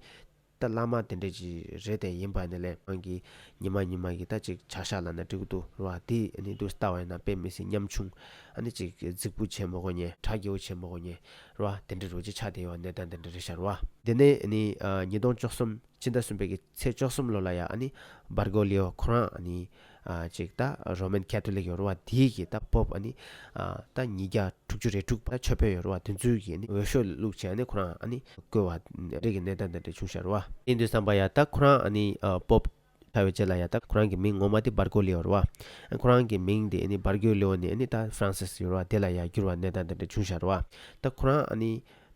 ད་བླ་མ་དེ་འདྲ་ཅིག་རེད། དེ་ཡིན་པ་ནི་ལས་ཁོ་རང་གིས་ཉི་མ་ཉི་མ་གི་ད་ཅིག་བྱ་གཞག་ལབ་ན་འགྲིག་གི་འདུག་རེད་བ། དེ་ཨ་ནི་འདུག་ལྟ་བ་ཡིན་ན་དཔེ་མི་སྲིད་ཉམ་ཆུང་། ཨ་ནི་ཅིག་རྫིག་པོ་བྱེད་མ་དགོས་མཁན། གྲ་རྒྱས་པོ་བྱེད་མ་དགོས་མཁན་རེད་བ། དེ་འདྲ་རུ་ཅིག་ཆགས་བསྡད་ཡོད་པ་གནས་སྟངས་དེ་འདྲ་རེད་ཤག་རེད་བ། དེ་ནས་ཨ་ནི་ཨ་ཉིས་སྟོང་བཅུ་གསུམ་ཕྱི་ཟླ་གསུམ་པའི་གི་ཚེས་བཅུ་གསུམ་ལོ་ལ་ཡ་ཨ་ནི་བར་གོ་ལེའོ་ཁོ་རང་ཨ་ནི་ཨ་ཅིག་ད་རོ་མན་ཁེ་ཐོ་ལིག་ཡོད་རེད་བ། དེའི་གི་ད་པོབ་ཨ་ནི་ཨ་ད་ཉིས་བརྒྱ་དྲུག་ཅུ་རེ་དྲུག་པ་ཆོས་དཔོན་ཡོད་རེད་བ། དེ་ཚོའི་གི་ཨ་ནི་འོས་ཤོག་བླུགས་བྱས་ཨ་ནི་ཁོ་རང་ཨ་ནི་བསྐོས་པ་འདྲ་གི་གནས་སྟངས་དེ་འདྲ་བྱུང་ཤག་རེད་བ། ཡིན་དུས་ཙམ་པ་ཡ་ད་ཁོ་རང་ཨ་ནི་ཨ་པོབ་ཆགས་པའི་རྗེས་ལ་ཡ་ད་ཁོ་རང་གི་མིང་ངོ་མ་དེ་བར་གོ་ལེའོ་རེད་བ། ཁོ་རང་གི་མིང་དེ་ཨ་ནི་བར་གོ་ལེའོ་ནས་ཨ་ནི་ད་ཧྥ་རན་སིས་ཡོད་རེད་བ། དེ་ལ་ཡ་བསྒྱུར་བ་གནས་སྟངས་དེ་འདྲ་བྱུང་ཤག་རེད་བ། ད་ཁོ་རང་ཨ་ནི་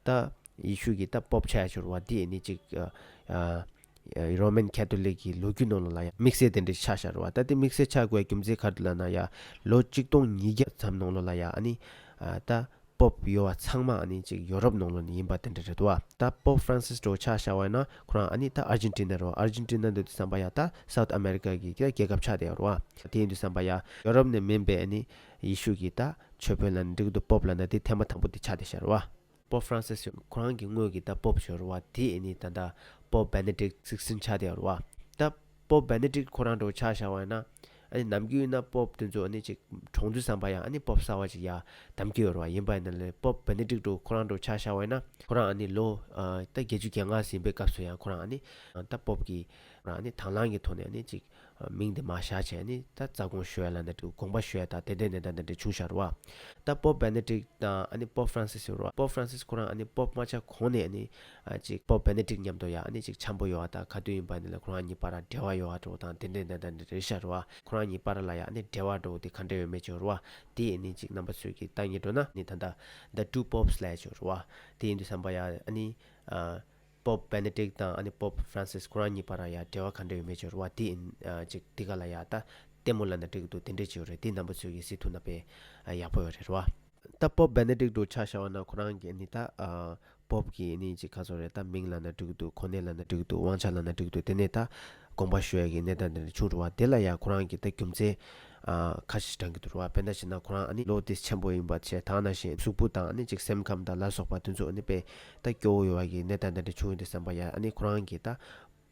ད་ཡེ་ཤུ་གི་ད་པོབ་ཆགས་ཡ་ཆོག་རེད་བ། དེ་ཨ་ནི་ཅིག་ཨ་ཨ་རོ་མན་ཁེ་ཐོ་ལིག་གི་ལོ་རྒྱུས་ནང་ལོགས་ལ་ཡ་དམིགས་བསལ་དེ་འདྲ་ཆགས་ཤག་རེད་བ། ད་དེ་དམིགས་བསལ་ཆགས་དགོས་རྒྱུ་མཚན་ག་རེ་ལབ་ན་ཡ་ལོ་ཆིག་སྟོང་ཉིས་བརྒྱ་ཙམ་ནང་ལོགས་ལ་ཡ་ཨ་ནི་ཨ་ད་པོབ་ཡོད་པ་ཚང་མ་ཨ་ནི་ཅིག་ཡོ་རོབ་ནང་ལོགས་ནས་ཡིན་པ་དེ་འདྲ་རེད་འདུག་བ། ད་པོབ་ཧྥ་རན་སིས་འདྲ་བོ་ཆ་བཞག་པ་ཡིན་ན་ཁོ་རང་ཨ་ནི་ད་ཨར་ཇེན་ཊི་ན་རེད་བ། ཨར་ཇེན་ཊི་ན་འདྲ་དུས་ཙམ་པ་ཡ་ད་སའུ་ཐི་ཨ་མེ་རི་ཀ་གི་རྒྱལ་ཁབ་ཆགས་བསྡད་ཡོད་རེད་བ། དེ་ཡིན་དུས་ཙམ་པ་ཡ་ཡོ་རོབ་ནས་མིན་པའི་ཨ་ནི་ཡེ་ཤུ་གི་ད་ཆོས་དཔོན་ལབ་ན་འགྲིག་གི་འདུག་པོབ་ལབ་ན་དེ་ཐེངས་མ་དང་པོ་དེ་ཆགས་བསྡད་ཤག་རེད་བ། པོབ་ཧྥ་རན་སིས་ཁོ་རང་གི་སྔོན་གྱི་ད་པོབ་ཞིག་རེད་བ། དེ་ཨ་ནི་ད་ལྟ་པོབ་བེ་ནེ་ཌིག་སིགས་ཊིན་ཆགས་བསྡད་ཡོད་རེད་བ། ད་པོབ་བེ་ནེ་ཌིག་ཁོ་རང་འདྲ་བོ་ཆ་བཞག་པ་ཡིན་ན་ ཨ་ནི་ནམ་རྒྱུན་ཡིན་ན་པོབ་དེ་ཚོ་ཨ་ནི་ཅིག་གྲོངས་དུས་ཙམ་པ་ཡང་ཨ་ནི་པོབ་གསར་བ་ཅིག་ཡར་བདམས་ཀྱི་ཡོད་རེད་བ། ཡིན་པ་ཡིན་ན་ལས་པོབ་བེ་ནེ་ཌིག་ཏུ་ཁོ་རང་འདྲ་ཆ་བཞག་པ་ཡིན་ན་ཁོ་རང་ཨ་ནི་ལོ་ཨ་ད་བརྒྱད་ཅུ་གྱ་ལྔ་ཟིན་པའི་སྐབས་སུ་ཡང་ཁོ་རང་ཨ་ནི་ད་པོབ་ཀྱི་ཁོ་རང་ཨ་ནི་དང་བླངས་ཀྱི་ཐོག་ནས་ཨ་ནི་ཅིག་མིང་དེ་མར་བཞག་བྱས་ནི་ད་རྩ་དགོངས་ཞུ་ཡ་ལབ་ན་འགྲིག་དགོངས་པ་ཞུ་ཡ་དང་དེ་འདྲའི་གནས་སྟངས་དེ་འདྲ་བྱུང་ཤག་རེད་བ། ད་པོབ་བེ་ནེ་ཌིག་དང་ཨ་ནི་པོབ་ཧྥ་རན་སིས་ཡོད་རེད་བ། པོབ་ཧྥ་རན་སིས་ཁོ་རང་ཨ་ནི་པོབ་མ་ཆགས་གོང་ནས་ཨ་ནི་ཨ་ཅིག་པོབ་བེ་ནེ་ཌིག་མཉམ་དུ་ཡ་ཨ་ནི་ཅིག་འཆམ་པོ་ཡོད་བ། ད་ག་དུས་ཡིན་པ་ནི་ལ་ཁོ་རང་གཉིས་བར་འབྲེལ་བ་ཡོད་བ་འགྲོ་དང་དེ་འདྲའི་གནས་སྟངས་དེ་འདྲ་རེད་ཤག་རེད་བ། ཁོ་རང་གཉིས་བར་ལ་ཡ་ཨ་ནི་འབྲེལ་བ་འགྲོ་དེ་ག་འདྲ་ཡོད་མེད་ཅིག་རེད་བ། དེ་ཨ་ནི་ཅིག་རྣམ་པ་ཚོས་ཀྱིས་ལྟ་སྙིང་འདོད་ན་ནི་ད་ལྟ་The Two Popes་ལབ་ཅིག་རེད་བ། དེ་ཡིན་དུས་ཙམ་པ་ཡ་ཨ་ནི་ཨ། པོབ་བེ་ནེ་ཌིག་དང་ཨ་ནི་པོབ་ཧྥ་རན་སིས་ཁོ་རང་གཉིས་བར་ཡ་འབྲེལ་བ་ག་འདྲ་ཡོད་མེད་ཅིག་རེད་བ། དེ་ཨ་ཅིག་དེ་ག་ལ་ཡ་ད་ལྟད་མོ་ལབ་ན་འགྲིག་གི་འདུག་དེ་འདྲས་ཅིག་ཡོད་རེད། དེ་རྣམ་པ་ཚོས་ཀྱིས་གཟིགས་ཐུབ་ན་དཔེ་ཡག་པོ་ཡོད་རེད་རེད་བ། ད་པོབ་བེ་ནེ་ཌིག་འདྲ་ཆ་བཞག་པ་ན་ཁོ་རང་གི་ནི་ད་ཨ་པོབ་ཀྱི་ནི་ཅིག་ག་ཚོད་རེད། ད་མིང་ལབ་ན་འགྲིག་གི་འདུག་གོ་གནས་ལབ་ན་འགྲིག་གི་འདུག་དབང་ཆ་ལབ་ན་འགྲིག་གི་འདུག་དེ་ནས་ད་དགོངས་པ་ཞུ་ཡ་གི་གནས་སྟངས་དེ་འདྲ་བྱུང་རེད་བ། དེ་ལ་ཡ་ཁོ་རང་གི་ད་རྒྱུ་མཚན་ཨ་ཁ་ཤས་དྲངས་ཀྱི་འདུག་རེད་བ། དཔེར་ན་བྱས་ན་ཁོ་རང་ཨ་ནི་ལོ་དེ་ཆེན་པོ་ཡིན་པ་བྱས་ད་ནང་བཞིན་གཟུགས་པོ་དང་ཨ་ནི་ཅིག་སེམས་ཁམས་དང་ལ་སོགས་པ་དེ་ཚོ་ཨ་ནི་དཔེ་ད་སྐྱོ་བོ་ཡོད་བ་གི་གནས་སྟངས་དེ་འདྲ་བྱུང་ཡོད་དུས་ཙམ་པ་ཡ་ཨ་ནི་ཁོ་རང་གི་ད་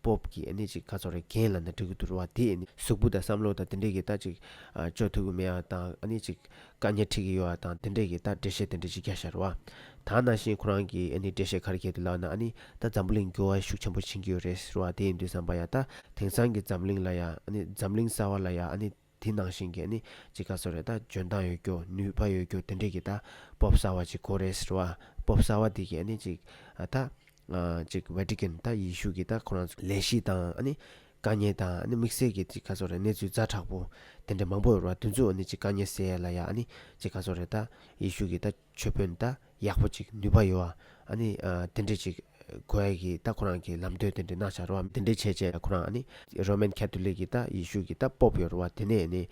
པོབ་ཀྱི་ཨ་ནི་ཅིག་ག་ཚོད་རེད་འགན་ལབ་ན་འགྲིག་གི་འདུག་རེད་བ། དེ་ཨ་ནི་གཟུགས་པོ་དང་བསམ་བློ་དང་དེ་འདྲས་ཀྱི་ད་ཅིག་ཨ་སྐྱོ་ཐུབ་ཀྱི་མེད་པ་དང་ཨ་ནི་ཅིག་དཀའ་ངལ་འཕྲད་ཀྱི་ཡོད་པ་དང་དེ་འདྲས་ཀྱི་ད་འགྲེལ་བཤད་དེ་འདྲས་ཅིག་བརྒྱབ་ཤག་རེད་བ། ད་ནང་བཞིན་ཁོ་རང་གི་ཨ་ནི་འགྲེལ་བཤད་ག་རེ་བརྒྱབ་འདུག་ལབ་ན་ཨ་ནི་ད་འཛམ་བུ་གླིང་འགྱུར་བ་ཤུགས་ཆེན་པོ་ཕྱིན་གྱི་ཡོད་རེད་ཟེར་བ། དེ་ཡིན་དུས་ཙམ་པ་ཡ་ད་དེང་སང་གི་འཛམ་གླིང་ལ་ཡ་ཨ་ནི་འཛམ་གླིང་གསར་བ་ལ་ཡ་ཨ་ནི་དེ་ནང་བཞིན་གྱི་ཨ་ནི་ཅིག་ག་ཚོད་རེད། ད་འཇོན་ཐང་ཡོད་རྒྱུ་ནུས་པ་ཡོད་རྒྱུ་དེ་འདྲས་ཀྱི་ད་པོབ་གསར་བ་ཅིག་དགོས་རེད་ཟེར་བ། པོབ་གསར་བ་དེ་གི་ཨ་ནི་ཅིག་ཨ་ད་ཨ་ཅིག་ཝེ་ཏི་ཀན་ད་ཡེ་ཤུ་གི་ད་ཁོ་རང་ཚོ་ལས་གཞི་དང་ཨ་ནི་དཀའ་ངལ་དང་ཨ་ནི་དམིགས་བསལ་གྱི་ཅིག་ག་ཚོད་རེད། གནས་ཚུལ་ཛ་དྲག་པོ་དེ་འདྲ་མང་པོ་ཡོད་རེད་བ། དེ་ཚོ་ཨ་ནི་ཅིག་དཀའ་ངལ་སེལ་ཡ་ལ་ཡ་ཨ་ནི་ཅིག་ག་ཚོད་རེད། ད་ཡེ་ཤུ་གི་ད་ཆོས་དཔོན་ད་ཡག་པོ་ཅིག་ནུས་པ་ཡོད་བ་ཨ་ནི་ཨ་དེ་འདྲས་ཅིག་དགོས་ཡ་གི་ད་ཁོ་རང་གི་ལམ་སྟོན་དེ་འདྲས་གནང་བཞག་རེད་བ། དེ་འདྲས་བྱས་བྱས་ཁོ་རང་ཨ་ནི་རོ་མན་ཁ་ཐོ་ལིག་གི་ད་ཡེ་ཤུ་གི་ད་པོབ་ཡོད་རེད་བ། དེ་ནས་ཨ་ནི་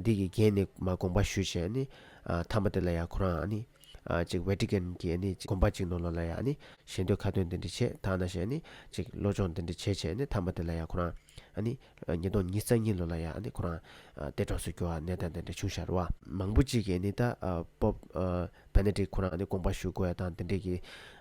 འདི་གི་འགན་ནས་མར་དགོངས་པ་ཞུས་བྱས་ཨ་ནི་ཨ་མཐའ་མ་དེ་ལ་ཡ་ཁོ་རང་ཨ་ནི་ཨ་ཅིག་ཝེ་ཏི་ཀན་གྱི་ཨ་ནི་ཅིག་དགོན་པ་ཅིག་ནང་ལོགས་ལ་ཡ་ཨ་ནི་ཞལ་འདོན་ཁ་ཏོན་དེ་འདྲ་བྱས། ད་ནང་བཞིན་ཨ་ནི་ཅིག་སློབ་སྦྱོང་དེ་འདྲ་བྱས་བྱས་ཨ་ནི་མཐའ་མ་དེ་ལ་ཡ་ཁོ་རང་ཨ་ནི་ཉིས་སྟོང་ཉི་ཤུ་རྩ་གཉིས་ལོ་ལ་ཡ་ཨ་ནི་ཁོ་རང་ཨ་འདས་གྲོངས་སུ་གྱུར་བ་གནས་སྟངས་དེ་འདྲ་བྱུང་ཤག་རེད་བ། མང་པོ་ཅིག་གིས་ཨ་ནི་ད་ཨ་པོབ་ཨ་བེ་ནེ་ཌིག་ཁོ་རང་ཨ་ནི་དགོངས་པ་ཞུ་དགོས་ཡ་དང་དེ་འདྲ་གི་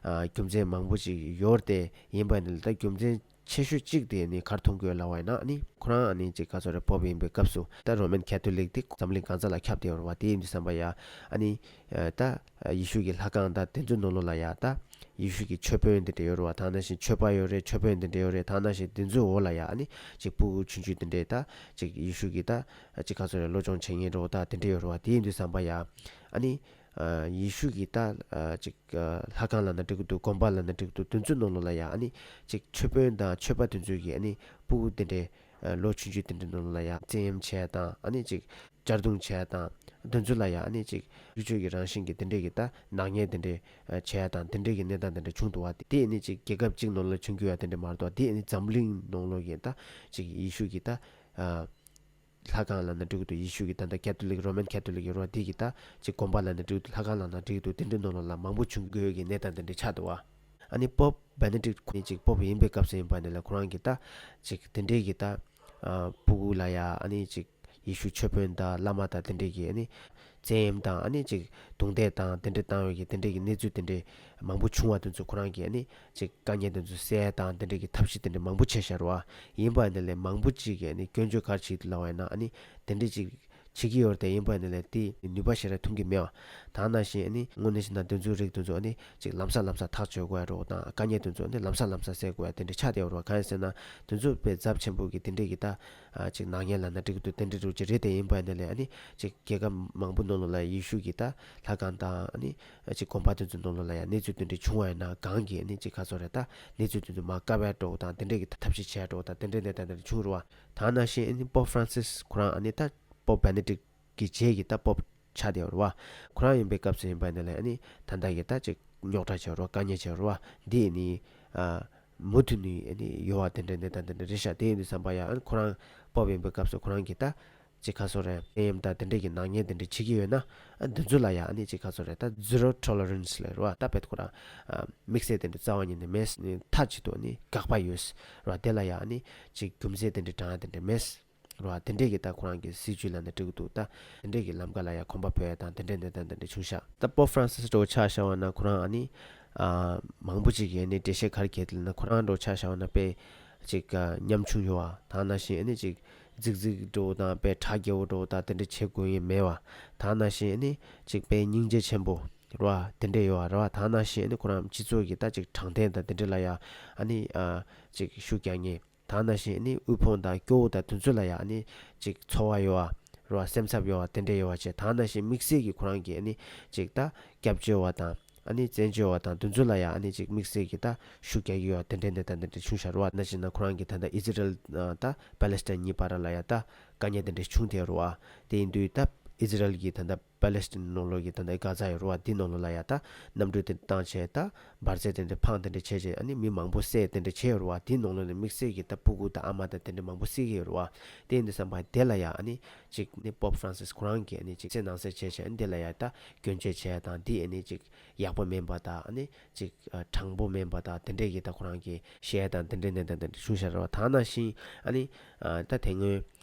ཨ་རྒྱུ་མཚན་མང་པོ་ཅིག་ཡོད་རེད་དེ། ཡིན་པ་ནི་ད་རྒྱུ་མཚན་ཆེ་ཤོས་གཅིག་དེ་ནི་ག་རེ་མཐོང་གི་ཡོད་ལབ་པ་ཡིན་ན་ཨ་ནི་ཁོ་རང་ཨ་ནི་ཅིག་ག་ཚོད་རེད། པོབ་ཡིན་པའི་སྐབས་སུ་ད་རོ་མན་ཁ་ཐོ་ལིག་དེ་འཛམ་གླིང་གང་ས་ལ་ཁྱབ་བསྡད་ཡོད་རེད་བ། དེ་ཡིན་དུས་ཙམ་པ་ཡ་ཨ་ནི་ཨ་ད་ཡེ་ཤུ་གི་ལྷ་ཁང་དང་དེ་ཚོའི་ནང་ལོགས་ལ་ཡ་ད་ཡེ་ཤུ་གི་ཆོས་དཔོན་དེ་འདྲ་ཡོད་རེད་བ། ད་ནང་བཞིན་ཆོས་པ་ཡོད་རེད། ཆོས་དཔོན་དེ་འདྲ་ཡོད་རེད། ད་ནང་བཞིན་དེ་ཚོའི་འོག་ལ་ཡ་ཨ་ནི་ཅིག་སྤུ་གུ་ཆུང་ཆུང་དེ་འདྲས་ད་ཅིག་ཡེ་ཤུ་གི་ད་ཅིག་ག་ཚོད་རེད། སློབ་སྦྱོང་བྱེད་མཁན་འདྲ་བོ་ད་དེ་འདྲ་ཡོད་རེད་བ། དེ་ཡིན་དུས་ཙམ་པ་ཡ་ཨ་ནི་ཨ་ཡེ་ཤུ་གི་ད་ཨ་ཅིག་ཨ་ལྷ་ཁང་ལབ་ན་འགྲིག་གི་འདུག་དགོན་པ་ལབ་ན་འགྲིག་གི་འདུག་དེ་ཚོའི་ནང་ལོགས་ལ་ཡ་ཨ་ནི་ཅིག་ཆོས་དཔོན་དང་ཆོས་པ་དེ་ཚོས་ཀྱིས་ཨ་ནི་སྤུ་གུ་དེ་འདྲས་ཨ་ལོ་ཆུང་ཆུང་དེ་འདྲའི་ནང་ལོགས་ལ་ཡ་བཙན་གཡེམ་བྱས་དང་ཨ་ནི་ཅིག་གཅར་རྡུང་བྱས་དང་དེ་ཚོ་ལ་ཡ་ཨ་ནི་ཅིག་སྤྱི་སྤྱོད་ཀྱི་རང་བཞིན་གྱི་དེ་འདྲས་ཀྱི་ད་ནག་ཉེས་དེ་འདྲས་ཨ་བྱས་དང་དེ་འདྲས་ཀྱི་གནས་སྟངས་དེ་འདྲ་བྱུང་འདུག་བ། དེ་ཨ་ནི་ཅིག་རྒྱལ་ཁབ་གཅིག་ནང་ལ་བྱུང་རྒྱུ་ཡ་དེ་འདྲས་མ་རེད་དོ། དེ་ཨ་ནི་འཛམ་གླིང་ནང་ལོགས་ཀྱི་ད་ཅིག་ཡེ་ཤུ་གི་ད་ཨ་ལྷ་ཁང་ལབ་ན་འགྲིག་གི་འདུག་ཡེ་ཤུ་གི་ད་ལྟ་ཁ་ཐོ་ལིག་རོ་མན་ཁ་ཐོ་ལིག་ཡོད་རེད་བ། དེ་གི་ད་ཅིག་དགོན་པ་ལབ་ན་འགྲིག་གི་འདུག་ལྷ་ཁང་ལབ་ན་འགྲིག་གི་འདུག་དེ་འདྲའི་ནང་ལོགས་ལ་མང་པོ་བྱུང་དགོས་ཀྱི་གནས་སྟངས་དེ་འདྲ་ཆགས་འདུག་བ། ཨ་ནི་པོབ་བེ་ནེ་ཌིག་ཁོ་ནི་ཅིག་པོབ་ཡིན་པའི་སྐབས་སུ་ཡིན་པ་ནི་ལ་ཁོ་རང་གི་ད་ཅིག་དེ་འདྲའི་གི་ད་ཨ་སྤུ་གུ་ལ་ཡ་ཨ་ནི་ཅིག་ཡེ་ཤུ་ཆོས་དཔོན་དང་བླ་མ་དང་དེ་འདྲའི་གི་ཨ་ནི་བཙན་གཡེམ་དང་ཨ་ནི་ཅིག་རྡུང་རྡེག་དང་དེ་འདྲ་བཏང་བའི་གི་དེ་འདྲའི་གི་གནས་ཚུལ་དེ་འདྲའི་མང་པོ་བྱུང་བ་དེ་ཚོ་ཁོ་རང་གིས་ཨ་ནི་ཅིག་དཀའ་ངལ་དེ་ཚོ་སེལ་དང་དེ་འདྲའི་གི་ཐབས་ཤེས་དེ་འདྲ་མང་པོ་བྱས་བཞག་རེད་བ། ཡིན་པ་ནི་ལས་མང་པོ་ཅིག་གིས་ཨ་ནི་སྐྱོན་བརྗོད་ག་རེ་བྱེད་འདུག་ལབ་པ་ཡིན་ན་ཨ་ནི་དེ་འདྲ་ཅིག་བྱེད་ཀྱི་ཡོད་རེད་དེ། ཡིན་པ་ནི་ལས་དེ་ནུས་པ་ཞེ་དྲག་ཐོན་གྱི་མེད་བ། ད་ནང་བཞིན་ཨ་ནི་དངོས་གནས་བྱས་ན་དེ་ཚོའི་རིགས་དེ་ཚོ་ཨ་ནི་ཅིག་ལམ་སང་ལམ་སང་ཐག་གཅོད་དགོས་ཡ་འདྲ་བོ་དང་དཀའ་ངལ་དེ་ཚོ་ཨ་ནི་ལམ་སང་ལམ་སང་སེལ་དགོས་ཡ་དེ་འདྲ་ཆགས་བསྡད་ཡོད་རེད་བ། གང་ཡིན་ཟེར་ན་དེ་ཚོ་དཔེ་ཚབས་ཆེན་པོ་གི་དེ་འདྲ་གི་ད་ཨ་ཅིག་ནག་ཉེས་ལབ་ན་འགྲིག་གི་འདུག་དེ་འདྲ་འདྲ་བོ་ཅིག་རེད་དེ། ཡིན་པ་ནི་ལས་ཨ་ནི་ཅིག་རྒྱལ་ཁབ་མང་པོ་ནང་ལོགས་ལ་ཡེ་ཤུ་གི་ད་ལྷ་ཁང་དང་ཨ་ནི་ཅིག་དགོན་པ་དེ་ཚོ་ནང་ལོགས་ལ་ཡང་གནས་ཚུལ་དེ་འདྲ་བྱུང་བ་ཡིན་ན་གང་གི་ཨ་ནི་ཅིག་ག་ཚོད་རེད། ད་གནས་ཚུལ་དེ་ཚོ་མར་བཀག་པའི་འགྲོ་དང་དེ་འདྲས་ཀྱི་ཐབས་ཤེས་བྱས་འགྲོ་དང་དེ་འདྲས་གནས་སྟངས་དེ་འདྲ་བྱུང་རེད་བ། ད་ནང་བཞིན་ཨ་ནི་པོབ་ཧྥ་རན་སིས་ཁོ་རང་ཨ་ནི་ད་པོབ་བེ་ནེ་ཌིག་གི་རྗེས་ཀྱི་ད་པོབ་ཆགས་བསྡད་ཡོད་རེད་བ། ཁོ་རང་ཡིན་པའི་སྐབས་སུ་ཡིན་པ་ནི་ལས་ཨ་ནི་ད་ལྟ་གི་ད་ཅིག་རྙོག་དྲ་བྱས་རེད་བ། དཀའ་ངལ་བྱས་རེད་བ། འདི་ཨ་ནི་ཨ་མུ་མཐུད་ནས་ཨ་ནི་ཡོད་བ་དེ་འདྲས་གནས་སྟངས་དེ་འདྲ་རེད་ཤག་དེ་ཡིན་དུས་ཙམ་པ་ཡང་ཨ་ནི་ཁོ་རང་པོབ་ཡིན་པའི་སྐབས་སུ་ཁོ་རང་གི་ད་ཅིག་ག་ཚོད་རེད། དཔལ་ཡོན་དང་དེ་འདྲས་ཀྱི་ནག་ཉེས་དེ་འདྲས་བྱེད་ཀྱི་ཡོད་ན་ཨ་འདི་ཚོ་ལ་ཡང་ཨ་ནི་ཅིག་ག་ཚོད་རེད། ད་zero tolerance་ལབ་རེད་བ། ད་དཔེ་ཁོ་རང་ཨ་དམིགས་བསལ་དེ་འདྲས་རྩ་བ་ཉིད་ནས་མེད། མཐའ་གཅིག་ཏུ་ཨ་ནི་དགག་པ་ཡོད་རེད་བ། དེ་ལ་ཡང་ཨ་ནི་ཅིག་རྒྱུ་མཚན་དེ་འདྲས་དྲང་ཡ་དེ་འདྲས་མེད་རེད་བ། དེ་འདྲས་ཀྱི་ད་ཁོ་རང་གི་སྲིད་བྱུས་ལབ་ན་འགྲིག་གི་འདུག་ད་དེ་འདྲས་ཀྱི་ལམ་ཁ་ལ་ཡང་གོམ་པ་སྤོས་ཡ་དང་དེ་འདྲས་གནས་སྟངས་དེ་འདྲས་བྱུང་ཤག་ད་པོབ་ཧྥ་རན་སིས་འདྲ་བོ་ཆ་བཞག་པ་ན་ཁོ་རང་ཨ་ནི་ཨ་མང་པོ་ཅིག་གིས་ཨ་ནི་འགྲེལ་བཤད་ག་རེ་བརྒྱབ་འདུག་ལབ་ན་ཁོ་རང་འདྲ་བོ་ཆ་བཞག་པ་ན་དཔེ་ཅིག་ཨ་ཉམ་ཆུང་ཡོད་བ། ད་ནང་བཞིན་ཨ་ནི་ཅིག་ རྫིག་རྫིག་འགྲོ་དང་དཔེ་གྲ་རྒྱས་པོ་འགྲོ་དང་དེ་འདྲ་བྱེད་དགོས་ཡས་མེད་པ། ད་ནང་བཞིན་ཨ་ནི་ཅིག་དཔེ་སྙིང་རྗེ་ཆེན་པོ་རེད་བ། དེ་འདྲ་ཡོད་པ་རེད་བ། ད་ནང་བཞིན་ཨ་ནི་ཁོ་རང་སྤྱི་ཚོགས་ཀྱི་ད་ཅིག་དྲང་བདེན་དང་དེ་འདྲ་ལ་ཡ་ཨ་ནི་ཨ་ཅིག་ཤུགས་རྒྱག་མཁན། ད་ནང་བཞིན་ཨ་ནི་དབུལ་ཕོངས་དང་སྐྱོ་བོ་དང་དེ་ཚོ་ལ་ཡ་ཨ་ནི་ཅིག་ཚོར་བ་ཡོད་པ་རེད་བ། སེམས་འཚབ་ཡོད་པ་དེ་འདྲ་ཡོད་པ་བྱས། ད་ནང་བཞིན་དམིགས་བསལ་གྱི་ཁོ་རང་གི་ཨ་ནི་ཅིག་ད་སྐྱབས་བཅོལ་བ་དང་ཨ་ནི་བཙན་བྱོལ་བ་དང་དེ་ཚོ་ལ་ཡ་ཨ་ནི་ཅིག་དམིགས་བསལ་གྱི་ད་ཤུགས་རྒྱག་གི་ཡོད་པ་དེ་འདྲའི་གནས་སྟངས་དེ་འདྲ་བྱུང་ཤག་རེད་བ། ནང་བཞིན་ན་ཁོ་རང་གི་ད་ལྟ་ཨི་ཟི་རལ་དང་པ་ལེ་སི་ཐན་གཉིས་བར་ལ་ཡ་ད་དཀའ་ངལ་དེ་འདྲ་བྱུང་བསྡད་རེད་བ། དེ་ཡིན་དུས་ད་ཨི་ཟི་རལ་གྱི་ད་ལྟ་པ་ལེ་སི་ཐན་ནང་ལོགས་ཀྱི་ད་ལྟ་གྷ་ཛ་ཡོད་རེད་བ། འདི་ནང་ལོགས་ལ་ཡ་ད་གནམ་གྲུ་དེ་བཏང་བྱས་ད་འབར་རྫས་དེ་འདྲ་འཕངས་དེ་འདྲ་བྱས་བྱས་ཨ་ནི་མི་མང་པོ་བསད་དེ་འདྲ་བྱས་ཡོད་རེད་བ། འདི་ནང་ལོགས་ནས་དམིགས་བསལ་གྱི་ད་སྤུ་གུ་དང་ཨ་མ་དང་དེ་འདྲ་མང་པོ་བསད་ཀྱི་ཡོད་རེད་བ། དེ་ཡིན་དུས་ཙམ་པ་དེ་ལ་ཡ་ཨ་ནི་ཅིག་ནི་པོབ་ཧྥ་རན་སིས་ཁོ་རང་གིས་ཨ་ནི་ཅིག་སེམས་ནང་གསལ་བྱས་བྱས་ཨ་ནི་དེ་ལ་ཡ་ད་སྐྱོན་བརྗོད་བྱས་དང་འདི་ཨ་ནི་ཅིག་ཡག་པོ་མིན་པ་དང་ཨ་ནི་ཅིག་ཨ་དྲང་པོ་མིན་པ་དང་དེ་འདྲས་ཀྱི་ད་ཁོ་རང་གིས་བཤད་དང་དེ་འདྲས་གནས་སྟངས་དེ་འདྲ་བྱུང་ཤག་རེད་བ། ད་ནང་བཞིན་ཨ་ནི་ཨ་ད་དེ་སྔོན་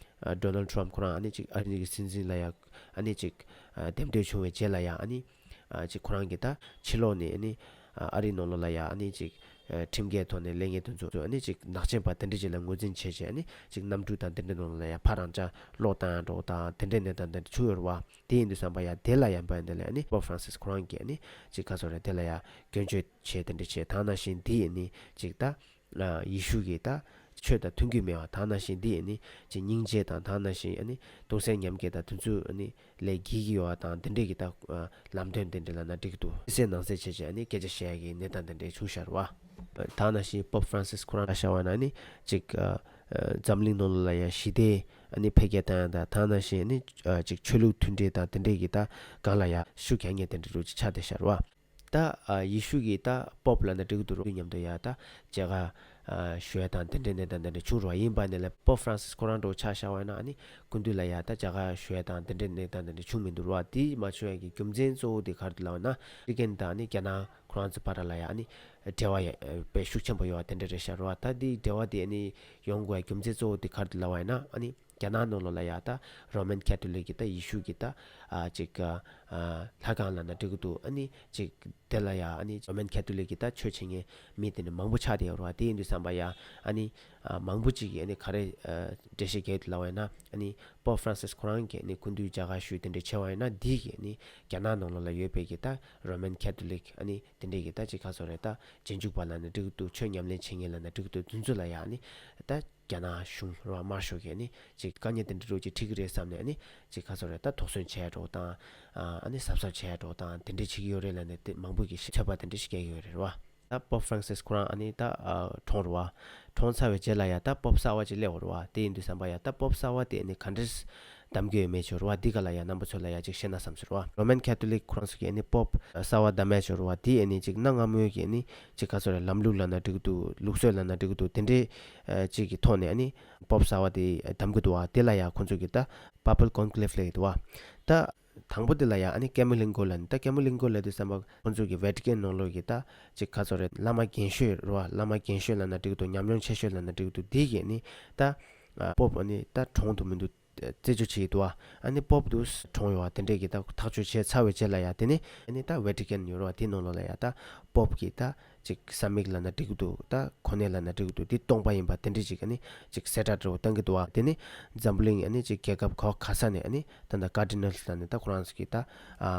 ཨ་ཌོ་ནལ་ཌི་ཊརམ་ཕི་ཁོ་རང་ཨ་ནི་ཅིག་ཨ་རི་གི་སྲིད་འཛིན་ལ་ཡ་ཨ་ནི་ཅིག་ཨ་འདེམས་ཐོན་བྱུང་བའི་རྗེས་ལ་ཡ་ཨ་ནི་ཨ་ཅིག་ཁོ་རང་གིས་ད་ཕྱི་ལོགས་ནས་ཨ་ནི་ཨ་ཨ་རི་ནང་ལོགས་ལ་ཡ་ཨ་ནི་ཅིག་ཨ་ཁྲིམས་འགལ་ཐོག་ནས་ལས་ངན་དེ་ཚོ་ཨ་ནི་ཅིག་ནག་ཅན་པ་དེ་འདྲ་ཅིག་ལ་ངོས་འཛིན་བྱས་བྱས་ཨ་ནི་ཅིག་གནམ་གྲུ་དང་དེ་འདྲ་ནང་ལ་ཡ་ཕར་རང་ཅག་སློག་བཏང་ཡ་འགྲོ་དང་དེ་འདྲའི་གནས་སྟངས་དེ་འདྲ་བྱུང་ཡོད་རེད་བ། དེ་ཡིན་དུས་ཙམ་པ་ཡ་དེ་ལ་ཡ་འབའ་དེ་ལ་ཨ་ནི་པོབ་ཧྥ་རན་སིས་ཁོ་རང་གིས་ཨ་ནི་ཅིག་ག་ཚོད་རེད་དེ་ལ་ཡ་སྐྱོན་བརྗོད་བྱས་དེ་འདྲ་བྱས། ད་ནང་བཞིན་འདི་ཨ་ནི་ཅིག་ད་ཨ་ཡེ་ཤུ་གི་ད་ཆོས་དང་མཐུན་གྱི་མེད་པ། ད་ནང་བཞིན་འདི་ཨ་ནི་ཅིག་སྙིང་རྗེ་དང་ད་ནང་བཞིན་ཨ་ནི་གདུང་སེམས་མཉམ་སྐྱེད་དང་དེ་ཚོ་ཨ་ནི་ལས་འགལ་གྱི་ཡོད་པ་དང་དེ་འདྲས་ཀྱི་ད་ཨ་ལམ་སྟོན་དེ་འདྲས་ལབ་ན་འགྲིག་གི་འདུག་སེམས་ནང་གསལ་བྱས་བྱས་ཨ་ནི་སྐད་ཆ་བཤད་ཡ་གི་གནས་སྟངས་དེ་འདྲས་བྱུང་ཤག་རེད་བ། ད་ནང་བཞིན་པོབ་ཧྥ་རན་སིས་ཁོ་རང་ལ་ཤར་བ་ན་ཨ་ནི་ཅིག་ཨ་ཨ་འཛམ་གླིང་ནང་ལོགས་ལ་ཡ་ཞི་བདེ་ཨ་ནི་འཕེལ་རྒྱས་བཏང་ཡ་དང་ད་ནང་བཞིན་ཨ་ནི་ཨ་ཅིག་ཆོས་ལུགས་མཐུན་སྒྲིལ་དང་དེ་འདྲས་ཀྱི་ད་སྒང་ལ་ཡ་ཤུགས་རྒྱག་མཁན་དེ་འདྲ་རུ་ཅིག་ཆགས་བསྡད་ཤག་རེད་བ། ད་ཨ་ཡེ་ཤུ་གི་ད་པོབ་ལབ་ན་འགྲིག་གི་འདུག་རོགས་མཉམ་དུ་ཡ་ད་མཇལ་ཁ་ཨ་ཞུ་ཡ་དང་དེ་འདྲའི་གནས་སྟངས་དེ་འདྲ་བྱུང་རོགས། ཡིན་པ་ནི་ལ་པོབ་ཧྥ་རན་སིས་ཁོ་རང་འགྲོ་ཆ་བཞག་པ་ཡིན་ན་ཨ་ནི་སྐུ་མདུན་ལ་ཡ་ད་མཇལ་ཁ་ཞུ་ཡ་དང་དེ་འདྲའི་གནས་སྟངས་དེ་འདྲ་བྱུང་མི་འདུག་རོགས། དེ་མ་བྱུང་ཡ་གི་རྒྱུ་མཚན་གཙོ་བོ་དེ་ག་རེ་འདུག་ལབ་ན་ཨ་མི་རི་ཀན་དང་ཨ་ནི་རྒྱ་ནག་ཁོ་རང་ཚོ་བར་ལ་ཡ་ཨ་ནི་འབྲེལ་བ་ཡ་དཔེ་ཤུགས་ཆེན་པོ་ཡོད་པ་དེ་འདྲ་རེད་ཤག་རོགས། ད་དེ་འབྲེལ་བ་དེ་ཨ་ནི་ཡོང་དགོས་ཡ་རྒྱུ་མཚན་གཙོ་བོ་དེ་ག་རེ་འདུག་ལབ་པ་ཡིན་ན་ཨ་ནི་རྒྱ་ནག་ནང་ལོགས་ལ་ཡ་ད་རོ་མན་ཁེ་ཐོ་ལིག་གི་ད་ཡེ་ཤུ་གི་ད་ཨ་ཅིག་ཨ་ཨ་ལྷ་ཁང་ལབ་ན་འགྲིག་གི་འདུག་ཨ་ནི་ཅིག་དེ་ལ་ཡ་ཨ་ནི་རོ་མན་ཁེ་ཐོ་ལིག་གི་ད་ཆོས་བྱེད་མཁན་མི་དེ་འདྲ་མང་པོ་ཆགས་བསྡད་ཡོད་རེད་བ། དེ་ཡིན་དུས་ཙམ་པ་ཡ་ཨ་ནི་ཨ་མང་པོ་ཅིག་གིས་ཨ་ནི་ག་རེ་ཨ་འགྲེལ་བཤད་རྒྱག་ཡོད་ལབ་པ་ཡིན་ན་ཨ་ནི་པོབ་ཧྥ་རན་སིས་ཁོ་རང་གིས་ཨ་ནི་སྐུ་མདུན་མཇལ་ཁ་ཞུས་དེ་འདྲ་བྱས་པ་ཡིན་ན་འདི་གིས་ཨ་ནི་རྒྱ་ནག་ནང་ལོགས་ལ་ཡོད་པའི་གི་ད་རོ་མན་ཁེ་ཐོ་ལིག་ཨ་ནི་དེ་འདྲའི་གི་ད་ཅིག་ག་ཚོད་རེད་ད་རྗེས་འཇུག་པ་ལབ་ན་འགྲིག་གི་འདུག་ཆོས་ཉམས་ལེན་བྱེད་མཁན་ལབ་ན་འགྲིག་གི་འདུག་དེ་ཚོ་ལ་ཡ་ཨ་ནི་ད་རྒྱ་ནག་གཞུང་རོགས་དམར་ཤོག་གིས་ཨ་ནི་ཅིག་དཀའ་ངལ་དེ་འདྲ་རོགས་ཅིག་འཕྲད་ཀྱི་རེད་བསམ་ནས་ཨ་ནི་ཅིག་ག་ཚོད་རེད་ད་དོགས་ཟོན་བྱས་འགྲོ་དང་ཨ་ནི་གཟབ་གཟབ་བྱས་འགྲོ་དང་དེ་འདྲ་བྱེད་ཀྱི་ཡོད་རེད་ལབ་ནས་དེ་མང་པོ་གིས་ཚོད་དཔག་དེ་འདྲ་ཞིག་བསྐྱལ་གྱི་ཡོད་རེད་བ། ད་པོབ་ཧྥ་རན་སིས་ཁོ་རང་ཨ་ནི་ད་ཨ་གྲོངས་རེད་བ། གྲོངས་ཚར་བའི་རྗེས་ལ་ཡ་ད་པོབ་གསར་བ་ཅིག་སླེབས་པ་རེད་བ། དེ་ཡིན་དུས་ཙམ་པ་ཡ་ད་པོབ་གསར་བ་དེ་ཨ་ནི་ག་འདྲས་གདམ་གྱི་ཡོད་མེད་ཅིག་རེད་བ། འདི་ག་ལ་ཡ་རྣམ་པ་ཚོ་ལ་ཡ་ཅིག་བཤད་ན་བསམ་སོང་རེད་བ། རོ་མན་ཁེ་ཐོ་ལིག་ཁོ་རང་ཚོ་གིས་ཨ་ནི་པོབ་གསར་བ་གདམ་ཡ་ཅིག་རེད་བ། དེ་ཨ་ནི་ཅིག་གནའ་སྔ་མོའི་གི་ཨ་ནི་ཅིག་ག་ཚོད་རེད་ལམ་ལུགས་ལབ་ན་འགྲིག་གི་འདུག་ལུགས་སྲོལ་ལབ་ན་འགྲིག་གི་འདུག་དེ་འདྲའི་ཨ་ཅིག་གི་ཐོག་ནས་ཨ་ནི་པོབ་གསར་བ་དེ་གདམ་གྱི་འདུག་བ། དེ་ལ་ཡ་ཁོ་ཚོ་གིས་ད་པ་པལ་ཀོན་ཀི་ལེབ་ལབ་ཀྱི་འདུག་བ། ད་དང་པོ་དེ་ལ་ཡ་ཨ་ནི་ཀེ་མོ་ལིང་གོ་ལབ་ནི་ད་ཀེ་མོ་ལིང་གོ་ལབ་དུས་ཙམ་པ་ཁོང་ཚོ་གི་ཝེ་ཊི་ཀན་ནང་ལོགས་ཀྱི་ད་ཅིག་ག་ཚོད་རེད་བླ་མ་རྒན་ཤོས་རེད་བ། བླ་མ་རྒན་ཤོས་ལབ་ན་འགྲིག་འདུག་ཉམས་མྱོང་ཆེ་ཤོས་ལབ་ན་འགྲིག་འདུག་དེ་གིས་ཨ་ནི་ད་ཨ་པོབ་ཨ་ནི་ད་གྲོངས་འདུག་མི་འདུག་རྩད་གཅོད་བྱེད་ཀྱི་འདུག་བ། ཨ་ནི་པོབ་དུ་གྲོངས་ཡོད་བ་དེ་འདྲས་ཀྱི་ད་ཐག་གཅོད་བྱས་ཚར་བའི་རྗེས་ལ་ཡ་དེ་ནི་ཨ་ནི་ད་ཝེ་ཊི་ཀན་ཡོད་རེད་བ། དེ་ནང་ལོགས་ལ་ཡ་ད་པོབ་ཀྱི་ད་ཅིག་ས་མིག་ལབ་ན་འགྲིག་གི་འདུག་ད་གོ་གནས་ལབ་ན་འགྲིག་གི་འདུག་འདི་སྟོང་པ་ཡིན་པ་དེ་འདྲ་ཅིག་ཨ་ནི་ཅིག་གསལ་བསྒྲགས་འདྲ་བོ་བཏང་གི་འདུག་བ། དེ་ནི་འཛམ་བུ་གླིང་ཨ་ནི་ཅིག་རྒྱལ་ཁབ་ག་བ་ག་ས་ནས་ཨ་ནི་ད་ལྟ་ཀར་ཌི་ནལ་ལབ་ནས་ད་ཁོ་རང་ཚོ་གི་ད་ཨ་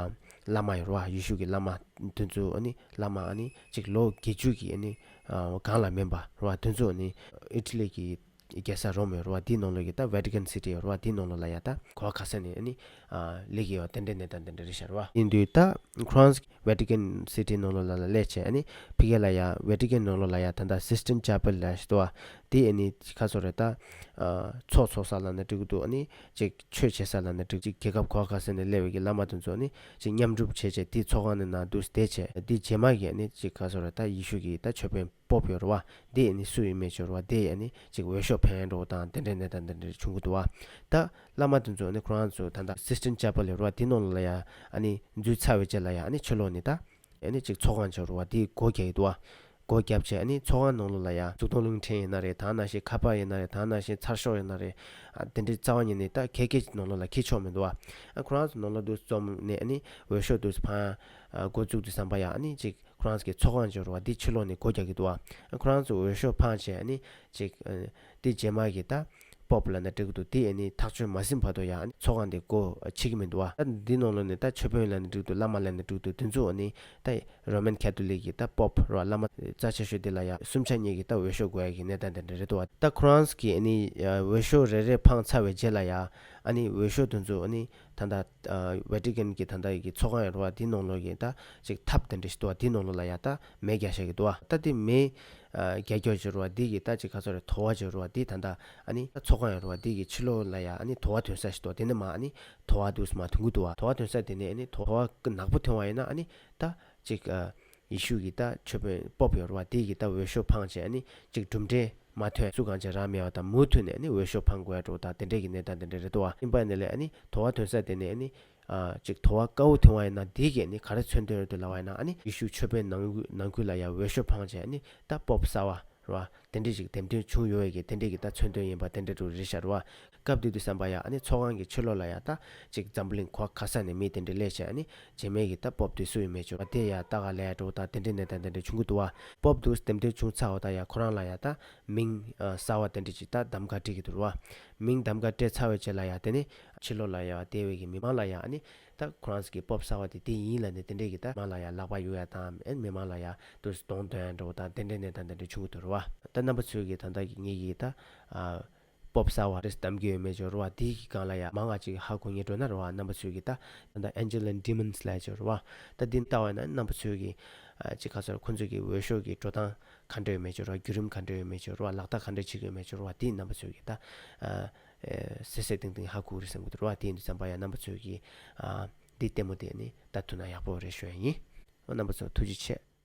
བླ་མ་ཡོད་རེད་བ། ཡེ་ཤུ་གི་བླ་མ་དེ་ཚོ་ཨ་ནི་བླ་མ་ཨ་ནི་ཅིག་ལོ་བརྒྱད་ཅུ་གི་ཨ་ནི་ཨ་གང་ལ་མིན་པ་རེད་བ། དེ་ཚོ་ཨ་ནི་ཨི་ཊ་ལི་གི་རྒྱལ་ས་རོམ་ཡོད་རེད་བ། དེའི་ནང་ལོགས་ཀྱི་ད་ཝེ་ཊི་ཀན་སི་ཊི་ཡོད་རེད་བ། དེའི་ནང་ལོགས་ལ་ཡ་ད་ག་བ་ག་ས་ནས་ཨ་ནི་ཨ་སླེབས་ཀྱི་ཡོད་དེ་འདྲའི་གནས་སྟངས་དེ་འདྲ་རེད་ཤག་རེད་བ། ཡིན་དུས་ད་ཁོ་རང་ཝེ་ཊི་ཀན་སི་ཊི་ནང་ལོགས་ལ་ལ་སླེབས་བྱས་ཨ་ནི་ཕ་གི་ལ་ཡ་ཝེ་ཊི་ཀན་ནང་ལོགས་ལ་ཡ་ད་ད་སིས་ཊིན་ཅེ་པལ་ལབ་ཞིག་འདུག་བ། དེ་ཨ་ནི་ག་ཚོད་རེད་ད་ཨ་ཚོགས་འཚོགས་ས་ལབ་ན་འགྲིག་གི་འདུག་ཨ་ནི་ཅིག་ཆོས་བྱེད་ས་ལབ་ན་འགྲིག་ཅིག་རྒྱལ་ཁབ་ག་བ་ག་ས་ནས་སླེབས་པའི་གི་བླ་མ་དེ་ཚོ་ཨ་ནི་ཅིག་མཉམ་རུབ་བྱས་བྱས་དེ་ཚོགས་ཁང་ནས་ནང་འདུག་བསྡད་བྱས་དེ་རྗེས་མ་གི་ཨ་ནི་ཅིག་ག་ཚོད་རེད་ད་ཡེ་ཤུ་གི་ད་ཆོས་དཔོན་པོབ་ཡོད་རེད་བ། དེ་ཨ་ནི་སུ་ཡིན་མེད་ཅོར་བ་དེ་ཨ་ནི་ཅིག་འོས་ཤོག་འཕེན་འགྲོ་དང་དེ་འདྲའི་གནས་སྟངས་དེ་འདྲ་བྱུང་གི་འདུག་བ། ད་བླ་མ་དེ་ཚོ་ཨ་ནི་ཁོ་རང་ཚོ་ད་ལྟ་སིས་ཊིན་ཅེ་པལ་ཡོད་རེད་བ། དེ་ནང་ལ་ཡ་ཨ་ནི་འཛུལ་ཚར་བའི་རྗེས་ལ་ཡ་ཨ་ནི་ཕྱི་ལོགས་ནས་ད་ཨ་ནི་ཅིག་ཚོགས་ཁང་ཅོར་བ་དེ་སྒོ་རྒྱག་གི་འདུག་བ། སྒོ་བརྒྱབ་བྱས་ཨ་ནི་ཚོགས་ཁང་ནང་ལོགས་ལ་ཡ་གཙུག་ཏོར་གླིང་ཕྲན་ཡིན་ན་རེད། ད་ནང་བཞིན་ཁ་པར་ཡིན་ན་རེད། ད་ནང་བཞིན་ཚར་ཤོག་ཡིན་ན་རེད། ཨ་དེ་འདྲའི་རྩ་བ་ཉིད་ནས་ད་ག་གེ་ནང་ལོགས་ལ་འཁྱེར་ཆོག་མི་འདུག་བ། ཨ་ཁོ་རང་ཚོ་ནང་ལོགས་འདུག་རྩོམ་ནས་ཨ་ནི་འོས་ཤོག་འདུག་ཕང་ཨ་འགོ་བཙུགས་དུས་ཙམ་པ་ཡ་ཨ་ནི་ཅིག་ཁོ་རང་ཚོ་གི་ཚོགས་ཁང་ཅོར་བ་འདི་ཕྱི་ལོགས་ནས་སྒོ་རྒྱག་གི་འདུག་བ། ཁོ་རང་ཚོ་འོས་ཤོག་འཕངས་བྱས་ཨ་ནི་ཅིག་ཨ་འདི་རྗེས་མ་གི་ད་ པོབ་ལབ་ན་འགྲིག་གི་འདུག་དེ་ཨ་ནི་ཐག་གཅོད་མ་ཟིན་བར་དུ་ཡང་ཨ་ནི་ཚོགས་ཁང་དེ་སྒོ་ཕྱེ་གི་མི་འདུག་བ། ད་འདི་ནང་ལོགས་ནས་ད་མཆོད་དཔོན་ལབ་ན་འགྲིག་གི་འདུག་བླ་མ་ལབ་ན་འགྲིག་གི་འདུག་དེ་ཚོ་ཨ་ནི་ད་རོ་མན་ཁ་ཐོ་ལིག་གི་ད་པོབ་ར་བླ་མ་རྩ་ཆེ་ཤོས་དེ་ལ་ཡང་སུམ་ཆ་གཉིས་ཀྱི་ད་འོས་ཤོག་དགོས་ཡ་གི་གནས་སྟངས་དེ་འདྲ་རེད་འདུག་བ། ད་ཁོ་རང་གི་ཨ་ནི་འོས་ཤོག་རེ་རེ་འཕངས་ཚར་བའི་རྗེས་ལ་ཡང་ཨ་ནི་འོས་ཤོག་དེ་ཚོ་ཨ་ནི་ད་ད་ཝེ་ཊི་ཀན་གྱི་ད་ད་ཡི་གི་ཚོགས་ཁང་ཡོད་རེད་བ། དེ་ནང་ལོགས་ཀྱི་ད་ཅིག་ཐབ་དེ་འདྲ་ཞིག་འདུག་བ། དེ་ནང་ལོགས་ལ་ཡང་ད་མེ་རྒྱག་བཞག་གི་འདུག་བ། ད་དེ་མེ་རྒྱག་རྒྱུ་ཅིག་རེད་བ། དེ་གི་ད་ཅིག་ག་ཚོད་རེད། དོ་བ་ཅིག་རེད་བ། དེ་ད་ད་ཨ་ནི་ད་ཚོགས་ཁང་ཡོད་རེད་བ། དེ་གི་ཕྱི་ལོགས་ལ་ཡང་ཨ་ནི་དོ་བ་ཐོན་ས་ཞིག་འདུག་དེ་ནས་མར་ཨ་ནི་དོ་བ་དུས་མར་ཐོན་གི་འདུག་བ། དོ་བ་ཐོན་ས་དེ་ནས་ཨ་ནི་དོ་བ་ནག་པོ་ཐོན་པ་ཡིན་ན་ཨ་ནི་ད་ཅིག་ཡེ་ཤུ་གི་ད་མཆོད་དཔོན་པོབ་ཡོད་རེད་བ། དེ་གི་ད་འོས་ཤོག་འཕངས་བྱས་ཨ་ནི་ཅིག་གྲུབ་འབྲས་མ་ཐོན། སུ་གང་ཅི་རག་མེད་པ་དང་མུ་མཐུད་ནས་ཨ་ནི་འོས་ཤོག་འཕང་དགོས་ཡ་འདྲ་བོ་དང་དེ་འདྲས་ཀྱི་གནས་སྟངས་དེ་འདྲས་རེད་འདུག་བ། ཡིན་པ་ནི་ལས་ཨ་ནི་དོ་བ་ཐོན་ས་དེ་ནས་ཨ་ནི་ཨ་ཅིག་དོ་བ་དཀར་པོ་ཐོན་པ་ཡིན་ན་དེ་གས་ནི་ག་རེ་མཚོན་དོན་རེད་འདུག་ལབ་པ་ཡིན་ན། ཨ་ནི་ཡེ་ཤུ་མཆོད་དཔོན་ནང་ནང་ཁུལ་ལ་ཡ་འོས་ཤོག་འཕངས་བྱས་ཨ་ནི་ད་པོབ་གསར་པ་རེད་བ། དེ་འདྲས་ཅིག་འདེམས་ཐོན་བྱུང་ཡོད་པའི་གི་དེ་འདྲས་ཀྱི་ད་མཚོན་དོན་ཡིན་པ་དེ་འདྲས་འདྲ་བོ་རེད་ཤག་རེད་བ། སྐབས་དེ་དུས་ཙམ་པ་ཡ་ཨ་ནི་ཚོགས་ཁང་གི་ཕྱི་ལོགས་ལ་ཡ་ད་ཅིག་འཛམ་བུ་གླིང་ག་ག་ས་ནས་མི་དེ་འདྲས་སླེབས་བྱས་ཨ་ནི་རྗེས་མའི་གི་ད་པོབ་དེ་སུ་ཡིན་མེད་ཅོ་བ་དེ་ཡ་ལྟ་ག་ལས་འགྲོ་ད་དེ་འདྲས་གནས་སྟངས་དེ་འདྲས་བྱུང་གི་འདུག་བ། པོབ་དེ་འདེམས་ཐོན་བྱུང་ཚར་བ་ད་ཡ་ཁོ་རང་ལ་ཡ་ད་མིང་གསར་པ་དེ་འདྲས་ཅིག་ད་གདམ་ག་སྤྲད་ཀྱི་འདུག་རེད་བ། མིང་གདམ་ག་སྤྲད་ཚར་བའི་རྗེས་ལ་ཡ་དེ་ནས་ཕྱི་ལོགས་ལ་ཡ་བསྡད་པའི་གི་མི་མང་ལ་ཡ་ཨ་ནི་ད་ཁོ་རང་ཚོ་གི་པོབ་གསར་པ་དེ་དེ་ཡིན་ལབ་ནས་དེ་འདྲས་གི་ད་མང་ལ་ཡ་ལག་པ་གཡུག་ཡ་དང་ཨ་ནི་མི་མང་ལ་ཡ་དུ་གདོང་སྟོན་ཡ་འདྲ་བོ་དང་དེ་འདྲས་གནས་སྟངས་དེ་འདྲས་བྱུང་གི་འདུག་རེད་བ། ད་རྣམ་པ་ཚོས་གི་ད་ད་གི་ངེད་ཀྱི་ད་ཨ། པོབ་གསར་པ་རེད་བདམས་ཀྱི་ཡོད་མེད་ཅོ་རེད་བ། དེའི་གི་སྒང་ལ་ཡ་མང་ང་ཅིག་ཧ་གོ་ངེས་འགྲོ་ན་རེད་བ། རྣམ་པ་ཚོས་གི་ད་ད་ཨན་ཇེ་ལན་ཌི་མན་སི་ལབ་ཅོ་རེད་བ། ད་འདི་ལྟ་བ་ན་རྣམ་པ་ཚོས་གི་ཨ་ཅིག་ག་ཚོད་ཁོང་ཚོས་གི་འོས་ཤོག་གི་འགྲོ་སྟངས་ག་འདྲ་ཡོད་མེད་ཅོ་རེད་བ། བརྒྱུད་རིམ་ག་འདྲ་ཡོད་མེད་ཅོ་རེད་བ། ལག་བསྟར་ག་འདྲ་བྱེད་ཀྱི་ཡོད་མེད་ཅོ་རེད་བ། དེ་རྣམ་པ་ཚོས་གི་ད་ཨ་ཨེ་གསལ་གསལ་ཏིང་ཏིང་ཧ་གོ་རེད་བསམ་གི་འདུག་རེད་བ། དེ་ཡིན་དུས་ཙམ་པ་ཡ་རྣམ་པ་ཚོས་གི་ཨ་འདི་ལྟད་མོ་དེ་ནི་ལྟ་ཐུབ་ན་ཡག་པོ་རེད་ཞུ་ཡ་ཡིན། རྣམ་པ་ཚོ་ཐུགས་རྗེ་ཆེ།